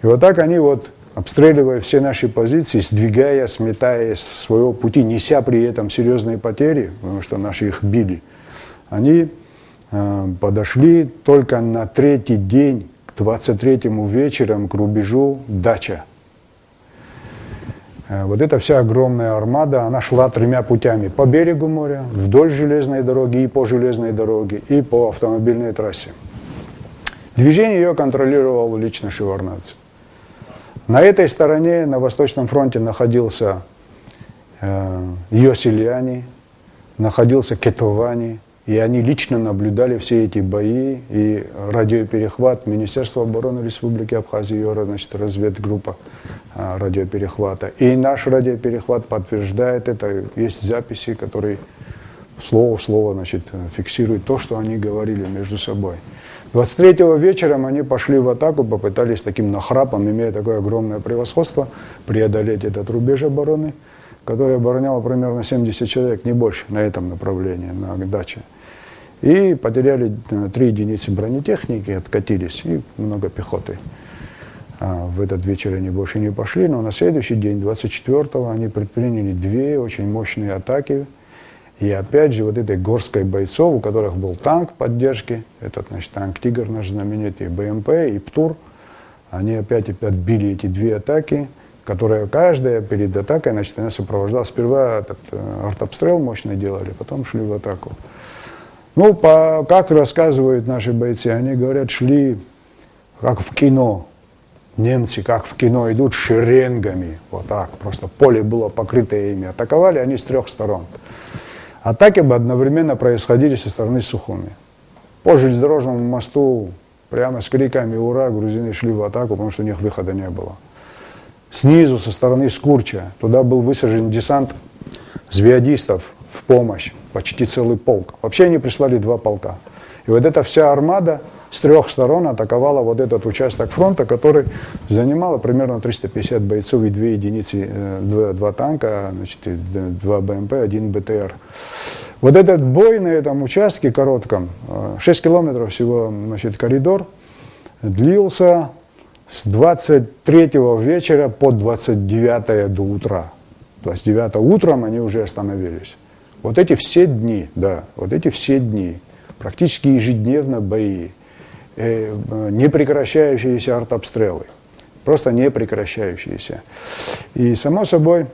И вот так они вот, обстреливая все наши позиции, сдвигая, сметая с своего пути, неся при этом серьёзные потери, потому что наши их били, они Э, Подошли только на третий день, к двадцать третьему вечером, к рубежу Дача. Э, Вот эта вся огромная армада, она шла тремя путями. По берегу моря, вдоль железной дороги и по железной дороге, и по автомобильной трассе. Движение ее контролировал лично Шеварднадзе. На этой стороне, на Восточном фронте, находился э, Йосилиани, находился Кетовани, и они лично наблюдали все эти бои, и радиоперехват Министерства обороны Республики Абхазия, ее, значит, разведгруппа а, радиоперехвата. И наш радиоперехват подтверждает это. Есть записи, которые слово в слово, значит, фиксируют то, что они говорили между собой. Двадцать третьего вечером они пошли в атаку, попытались таким нахрапом, имея такое огромное превосходство, преодолеть этот рубеж обороны, который обороняло примерно семьдесят человек, не больше, на этом направлении, на Даче. И потеряли э, три единицы бронетехники, откатились, и много пехоты. А, В этот вечер они больше не пошли, но на следующий день, двадцать четвёртого, они предприняли две очень мощные атаки. И опять же, вот этой горсткой бойцов, у которых был танк в поддержке, этот, значит, танк «Тигр» наш знаменитый, Б М П и ПТУР, они опять отбили эти две атаки, которые каждая перед атакой, значит, она сопровождалась. Сперва этот э, артобстрел мощно делали, потом шли в атаку. Ну, по, как рассказывают наши бойцы, они говорят, шли как в кино. Немцы, как в кино, идут шеренгами, вот так, просто поле было покрыто ими. Атаковали они с трех сторон. Атаки бы одновременно происходили со стороны Сухуми. По железнодорожному мосту прямо с криками «Ура!» грузины шли в атаку, потому что у них выхода не было. Снизу, со стороны Скурча, туда был высажен десант звиадистов в помощь, почти целый полк. Вообще они прислали два полка. И вот эта вся армада с трех сторон атаковала вот этот участок фронта, который занимало примерно триста пятьдесят бойцов и две единицы, э, два, два танка, значит, и д- два Б М П, один Б Т Р. Вот этот бой на этом участке коротком, э, шесть километров всего, значит, коридор, длился с двадцать третьего вечера по двадцать девятое до утра. Двадцать девятого утром они уже остановились. Вот эти все дни, да, вот эти все дни, практически ежедневно бои, э, э, непрекращающиеся артобстрелы, просто непрекращающиеся. И, само собой,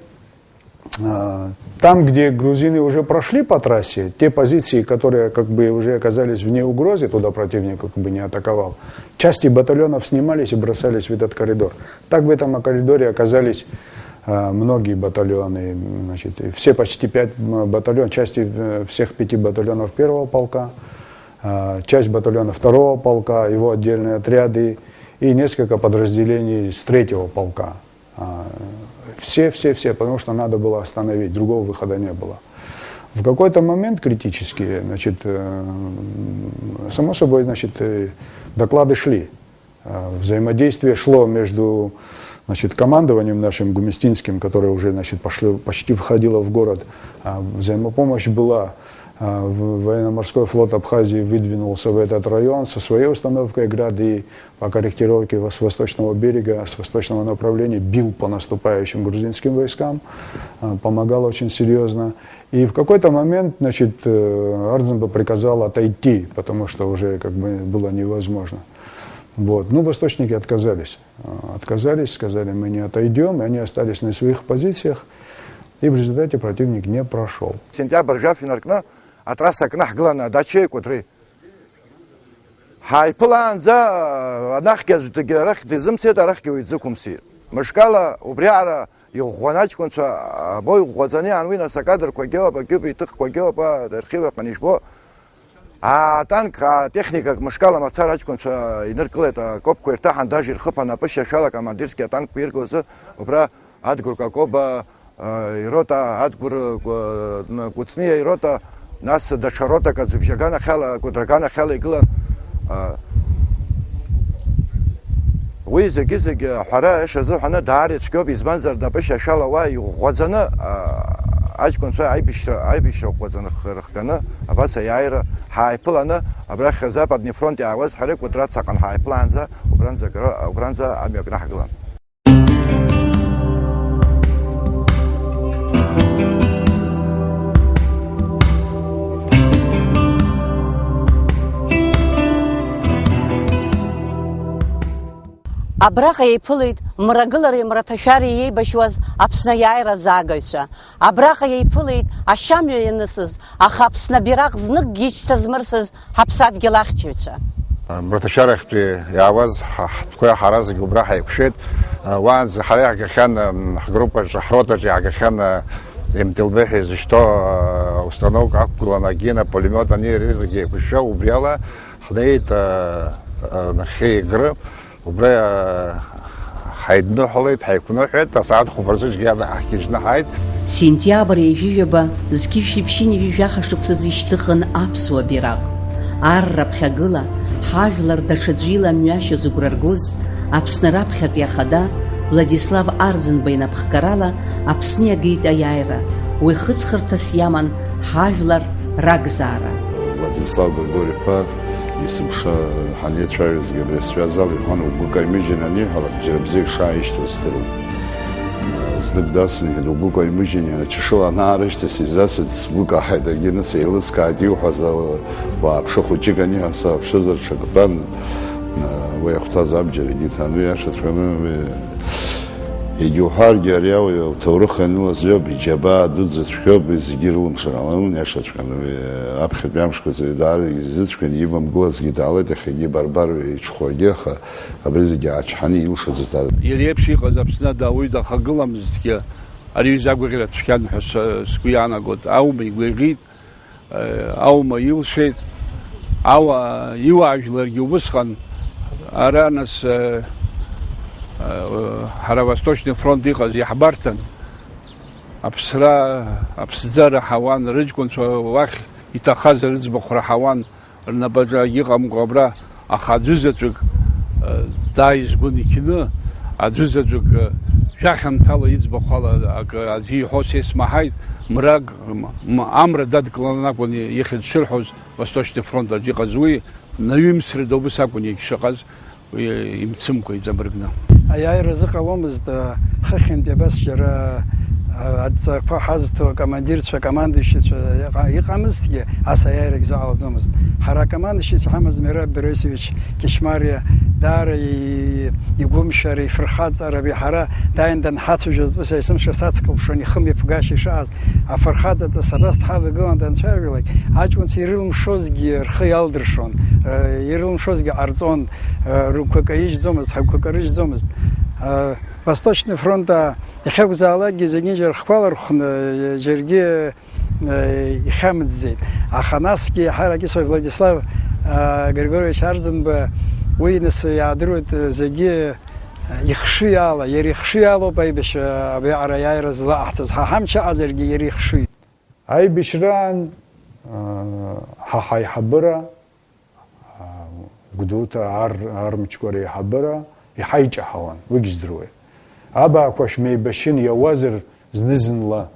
а, там, где грузины уже прошли по трассе, те позиции, которые как бы уже оказались вне угрозы, туда противник как бы не атаковал, части батальонов снимались и бросались в этот коридор. Так в этом коридоре оказались а, многие батальоны, значит, и все почти пять м, батальон, части э, всех пяти батальонов первого полка, а, часть батальона второго полка, его отдельные отряды и несколько подразделений с третьего полка. А, Все, все, все, потому что надо было остановить, другого выхода не было. В какой-то момент критический, значит, э, само собой, значит, э, доклады шли. Э, Взаимодействие шло между, значит, командованием нашим гумистинским, которое уже, значит, пошло, почти входило в город. А, Взаимопомощь была. А, в- Военно-морской флот Абхазии выдвинулся в этот район со своей установкой «Град» и по корректировке вос- с восточного берега, с восточного направления бил по наступающим грузинским войскам, а, помогал очень серьезно. И в какой-то момент, значит, э, Ардзинба приказал отойти, потому что уже как бы было невозможно. Вот. Ну, восточники отказались. А, Отказались, сказали, мы не отойдем, и они остались на своих позициях, и в результате противник не прошел. Сентиабр жәаф инаркны атрасса кны ҳгыланы Адачеи Кәыдри. Ҳааиԥылаанӡа, анахьгьы аӡәгьы арахь дизымцеит, арахьгьы уаҩ дзықәымсит. Мышкала убриаҟара иӷәӷәаны аҷкәынцәа, абои ӷәӷәаӡаны иаан уи нас акадрқәагьы ыҟоуп, акьыпеи ҭыхқәагьы ыҟоуп, архив аҟны ижәбо. Атанк, атехникак мышкала мацара аҷкәынцәа иныркылеит, акопқәа ирҭаҳан, даже ирхыԥан, апышьашәала акомандирски атанкқәа иргоз, убра Адгәыр Какоба, а, ирота, Адгәыр, а, Кәыҵниа ирота, нас даҽа ротак аӡҩыбжь аганахьала, Кәыдра аганахьала игылан. А, Уи зегьы-зегьы аҳәара аиаша азыҳәаны даара ицәгьоуп, избанзар, напышьашәала уа иӷәӷәаӡаны, а, аҷкәынцәа аибашьра, аибашьра ӷәӷәаӡаны рх-, рыхганы, абас аиааира ҳааиԥыланы, абрахь Западни фронт иаауаз ҳара Кәыдра цаҟан ҳааиԥылаанӡа, убранӡа акра-, убранӡа амҩа кнаҳгылан. Абраҟа еиԥылеит мрагылареи мраҭашәареи еибашьуаз Аԥсны аиааира азаагаҩцәа. Абраҟа еиԥылеит ашьамҩа ианысыз, аха Аԥсны абираҟ зныкгьы ишьҭазмырсыз ҳаԥсадгьыл ахьчаҩцәа. Мраҭашәарахьтәи иаауаз ҳа-, ҳтәқәа ҳара зегьы убра ҳаиқәшәеит. Уаанӡа ҳара иаҳгахьан, м, ҳгруппаҿы, ҳротаҿы иаҳгахьан, м, М Т Л Б ҳәа изышьҭоу, а, установка ақәгыланы, агина, пулемиот, ани, ари зегьы еиқәышәшәа, убри ала ҳнеит, а, а, нахьхьи Егры. Убра, а, ҳаидныҳәалеит, ҳаиқәныҳәеит, асааҭ хәба рзы џьгьада ҳахьгьежьны ҳааит. Сентиабр ҩажәи ҩаба, зқьи жәшәи ԥшьынҩажәи жәаха шықәсазы ишьҭыхын аԥсуа бираҟ. Ар раԥхьагыла, ҳажәлар даҽаӡәы иламҩашьо зыгәра ргоз, Аԥсны раԥхьатәи ахада Владислав Арӡынба инапхгарала Аԥсны иагеит аиааира, уи хыҵхырҭас иаман ҳажәлар ракзаара. Владислав Григорий-иԥа есымша ҳанеицәажәозгьы абри асҩазала иҳәон, угәы каимыжьын аниҳәалак, џьара бзиак шааишьҭоу здыруан. Знык дасны иҳәеит, угәы каимыжьын, иара чашыла анаарышьҭыз, сизасит, сгәы каҳаит, агьыныс еилыскааит иуҳәаз, ауаа ԥшы хәыҷык аниҳәа, сааԥшызар ҽак тәан, уи ахәҭаз абџьар егьиҭан, уи иашаҵәҟьаны, уи, егьа уҳәаргьы, ари ауаҩы уҭоурых ианылазҩоуп, иџьабаа дуӡӡа цәгьоуп, уи зегьы ирылымшар ҟаларын, иашаҵәҟьаны, уи аԥхьатәи амшқәа зегьы даара изыцәгьаны ивамгылазгьы даалеит, иахьагьы ибарбаруеит, иҽхәагьы, аха абри зегьы аачҳаны илшаӡацызт. Иара иеиԥш иҟаз Аԥсны ада ауаҩы дахагыламызҭгьы, ари аҩыза агәаӷьра цәгьан ҳәа сы-, сгәы иаанагоит. Аума игәаӷьит, э, аума илшеит, ауа-, иуаажәларгьы убысҟан, ара нас, э, э, ҳара Восточный фронт иҟаз иаҳбарҭан, аԥсра, аԥсӡара ҳауан, рыҷкәынцәа уахь иҭахаз рыӡбахә раҳауан, рнапаҿы агьыҟамкәа абра, аха аӡәызаҵәык, э, дааизгәын иқьны, аӡәызаҵәык, э, жәахьанҭала иӡбахә ала акы аӡәы иҳәо сесмаҳаит, мрак, м-, м-, амра дадкыланы акәын ихьыӡ шырҳәоз Восточный фронт аҿы иҟаз уи, наҩымсрада убыс акәын егьшыҟаз. Уи имцымкәа иҵабыргны. Аиааира азы ҟаломызт, а, хыхьынтәи абас џьара, а, адҵақәа ҳазҭо акомандирцәа, акомандующицәа иҟа-, иҟамызҭгьы, ас аиааирагь заҟалаӡомызт. Ҳара акомандующицәа ҳамаз Мераб Борисович Кичмариа даара и-, игәымшәара, ифырхаҵара, ҳара дааин данҳацәажәоз, ус есымша сацклаԥшуан, ихымҩаԥгашьа ишааз, афырхаҵаҵас абас дҳавагылан данцәажәалак, аҷкәынцәа ирылымшозгьы рхы иалдыршон, э, ирылымшозгьы ҟарҵон, э, рыгәқәа каижьӡомызт, ҳагәқәа карыжьӡомызт. Э, Восточный фронт, а, иахьакәзаалакгьы зегьынџьара рхқәа алархәны, э, џьаргьы, э, ихьамыӡӡеит. Аха насгьы еиҳарак исҳәоит Владислав, э, Григорьевич Арӡынба, уи нас иаадыруеит, э, зегьы, э, ихшыҩ ала, иара ихшыҩ алоуп аибашьра абриаҟара аиааира злаҟаҳҵаз. Ҳа ҳамч аҟазаргьы иара ихшыҩ. Аибашьраан, аа, ҳа ҳаиҳабыра, аа, Гәдоуҭа ар-, армчқәа реиҳабыра иҳаиҷаҳауан, уигь здыруеит. Абаақәа шәмеибашьын, иауазар зны-зынла,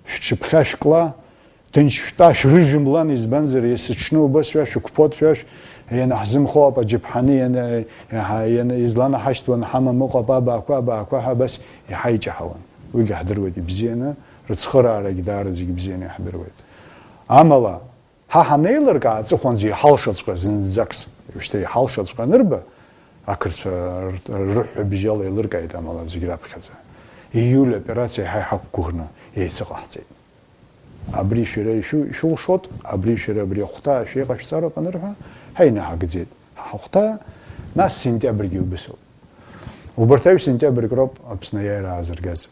шәҽыԥхьа шәкла, ҭынч шәтәа, шәрыжәымлан, избанзар, есыҽны убас шәа шәықәԥоит, шәа шә-, ианаҳзымхо апаџьаԥҳаны иана-, иаҳа-, иана-, изланаҳашьҭуа анҳамам ыҟоуп, абаақәа, абаақәа ҳәа абас иҳаиҷаҳауан. Уигь ҳдыруеит ибзианы. Рыцхыраарагь даара зегь бзианы иаҳдыруеит. Амала, ҳа ҳанеилыркаа аҵыхәанӡа иҳалшаҵәҟьа зынӡакс, уажәшьҭа иҳалшаҵәҟьа анырба, ақырҭцәа р-, рыҳәҳәабжьала еилыркааит амала зегь раԥхьаӡа. Ииуль аоперациа ҳа иҳақәгәыӷны еицыҟаҳҵеит. Абри шәара ишәу-, ишәылшоит, абри шәара абри ахәҭа шәеиҟашәҵароуп анырҳәа, ҳа инаҳагӡеит. Ҳахәҭа, нас сентиабргьы убысоуп. Убарҭ аҩ сентиабрк роуп Аԥсны аиааира аазыргаз.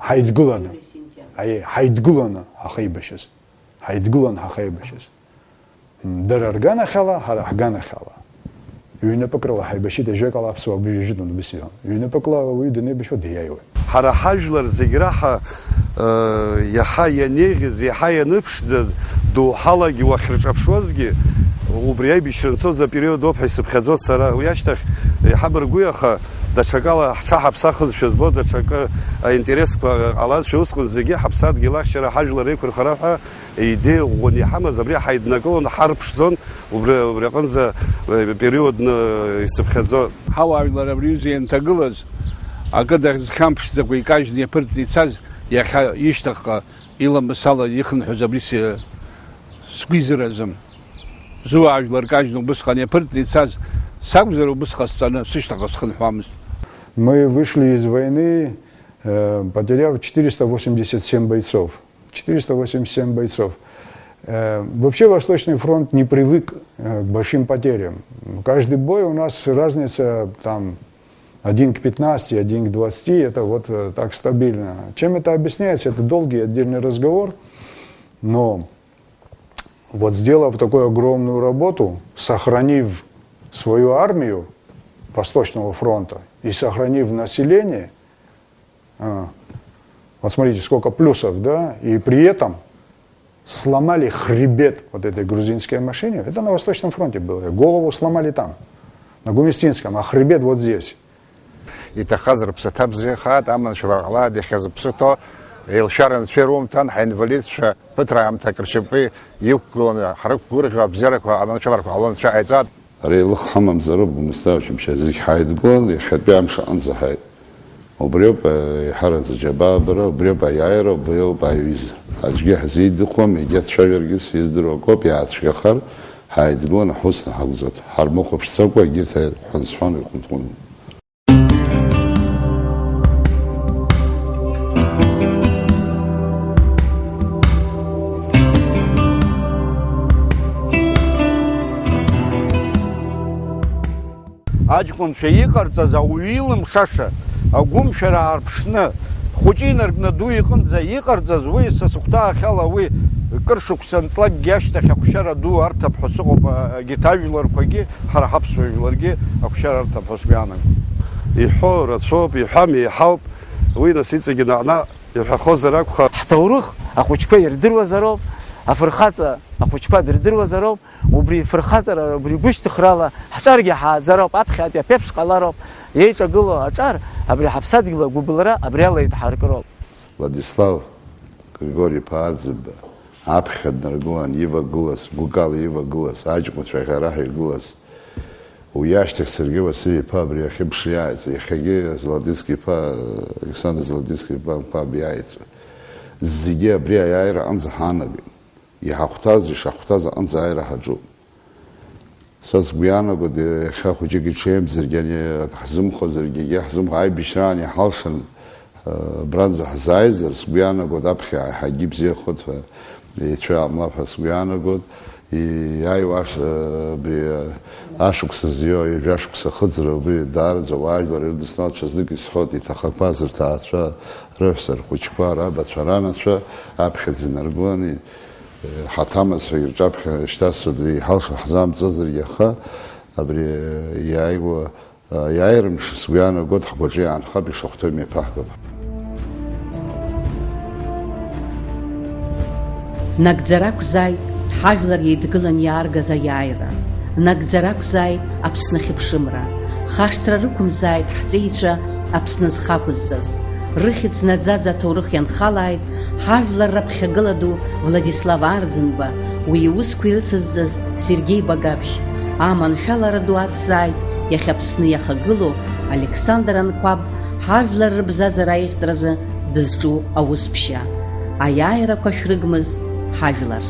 Ҳаидгыланы, аиеи, ҳаидгыланы ҳахеибашьаз, ҳаидгылан ҳахеибашьаз. Дара рганахьала, ҳара ҳганахьала. Ҩнапык рыла ҳаибашьит, ажәакала, аԥсуаа быжәжәытәын убыс иҳәон. Ҩнапыкла ауаҩы данеибашьуа диааиуан. Ҳара ҳажәлар зегь раҳа, э, иаҳа ианеиӷьыз, иаҳа ианыԥшӡаз, доуҳалагьы уахьырҿаԥшуазгьы, убри аибашьра анцоз апериод ауп ҳәа исыԥхьаӡоит сара. Уи ашьҭахь еиҳаб ргәы иаха, даҽакала ҳҽаҳаԥсахызшәа збо, даҽакы аинтересқәа ҟалазшәа, усҟан зегьы ҳаԥсадгьыл ахьчара, ҳажәлар реиқәырхара ҳәа идеиа ӷәӷәаны иҳамаз, абри ҳаиднакылон, ҳарԥшӡон, убри, убри аҟынӡа, э, периодны исыԥхьаӡо. Ҳауаажәлар абри аҩыза ианҭагылаз, акы дахьхьамԥшӡакәа икажьны иаԥырҵны ицаз, иахьа ишьҭахьҟа иламысала ихынҳәыз абри си-, сгәы изыразым. Зуаажәлар кажьны убысҟан иаԥырҵны ицаз, Сакәзар, убыс ҟасҵаны, сышьҭахьҟа схынҳәуамызт. Мы вышли из войны, э, потеряв четыреста восемьдесят семь бойцов. Четыреста восемьдесят семь бойцов. Э, вообще Восточный фронт не привык, э, к большим потерям. Каждый бой у нас разница там один к пятнадцати, один к двадцати, это вот, э, так стабильно. Чем это объясняется, это долгий отдельный разговор, но вот сделав такую огромную работу, сохранив свою армию Восточного фронта и сохранив население, а, вот смотрите, сколько плюсов, да, и при этом сломали хребет вот этой грузинской машине, это на Восточном фронте было, голову сломали там, на Гумистинском, а хребет вот здесь. Иҭахаз рыԥсы ҭабзиахааит, аманшәалара ҟалааит, иахьа зыԥсы ҭоу, еилшәара анцәа ирумҭан, ҳаинвалидцәа ԥыҭраамҭак ршьапы иқәгыланы ҳрықәгәырӷьо абзиарақәа, аманшәаларақәа ҟало анцәа ҟаиҵааит. Ара еилых ҳамамзароуп, Гәымсҭа Очамчыра зегь ҳаидгылан, иахьатәи амш аҟынӡа ҳаит. Убриоуп, э, еиҳараӡак аџьабаабара, убриоуп аиааира, убриоуп аҩыза. Аӡәгьы ҳзеидыхуам, егьа дцәажәаргьы сиздыруа акоуп, иаацәгьахар, ҳааидгыланы ҳус наҳагӡоит. Ҳармыхәаԥшӡакәа, егьырҭ ҳәансҳәан иҟәындҟәындуп. Аҷкәынцәа иҟарҵаз ауаҩы илымшаша, агәымшәара аарԥшны, хәыҷы инаркны ду иҟынӡа иҟарҵаз, уи са сыхәҭаахьала уи кыр шықәса нҵлакгьы ашьҭахь ахәшьара ду арҭап ҳәа сыҟоуп, егьырҭ ажәларқәагьы, ҳара ҳаԥсуа жәларгьы ахәшьара арҭап ҳәа сгәы иаанагоит. Иҳәо рацәоуп, иҳәам еиҳауп, уи нас иҵегьы наҟ-наҟ иҳәахозар акәхап. Ҳҭоурых ахәыҷқәа ирдыруазароуп, афырхаҵа ахәыҷқәа дырдыруазароуп, убри фырхаҵара, убри гәышьҭыхрала ҳҿаргьы ҳааӡароуп, аԥхьатәи аԥеиԥш ҟалароуп, еиҿагылоу аҿар, абри ҳаԥсадгьыл агәыбылра абриала идҳаркыроуп. Владислав Григори-иԥа Арӡынба аԥхьа днаргылан ивагылаз, гәыкала ивагылаз, аҷкәынцәа ӷьараҳәа игылаз, уи ашьҭахь Сергеи Василь-иԥа абри ахьыԥш иааиз, иахьагьы Золотицкий-иԥа, Александр Золотицкий-иԥа аб иааиҵо. Зегьы абри аиааира аҟынӡа ҳаанагеит. Иҳахәҭаз, ишаҳхәҭаз аҟынӡа ааира ҳаҿуп. Са сгәы иаанагоит, иахьа хәыҷык иҽеимзаргьы, ани ак ҳзымхозаргьы, егьа ҳзымхо, аибашьраан иҳалшан, э, абранӡа ҳзааизар, сгәы иаанагоит, аԥхьа еиҳагьы ибзиахоит ҳәа, еицәа-аамлап ҳәа сгәы иаанагоит. Иааиуа аш-, э, абри, э, ашықәс азы иоуа ҩажәа шықәса ахыҵра, убри даараӡа ауаажәлар ирыдысныҳәалт, ҽазнык исҳәоит, иҭахақәаз рҭаацәа, рыҳәса рхәыҷқәа, рабацәа, ранацәа аԥхьаӡа инаргыланы, Ҳаҭамыз ҳәа ирҿаԥхьа шьҭасҵоит, иҳалшо ҳзаамҵазаргьы, аха абри иааиуа, иааира мшы сгәы иаанагоит, ҳгәаҿы иаанхап, ишахәҭоу имҩаԥаҳгап. Нагӡара ақәзааит ҳажәлар еидгылан иааргаз аиааира. Нагӡара ақәзааит Аԥсны ахьыԥшымра. Хашҭра рықәымзааит ҳҵеицәа Аԥсны зхы ақәызҵаз. Рыхьӡ наӡаӡа аҭоурых ианхалааит ҳажәлар раԥхьагыла ду Владислав Арӡынба, уи иусқәа ирыцызҵаз Сергеи Багаԥшь, аманшәалара ду ацзааит иахьа Аԥсны иахагылоу Александр Анқәаб, ҳажәлар рыбзазара аиӷьтәразы дызҿу аусԥшьа. Аиааирақәа шәрыгмыз, ҳажәлар!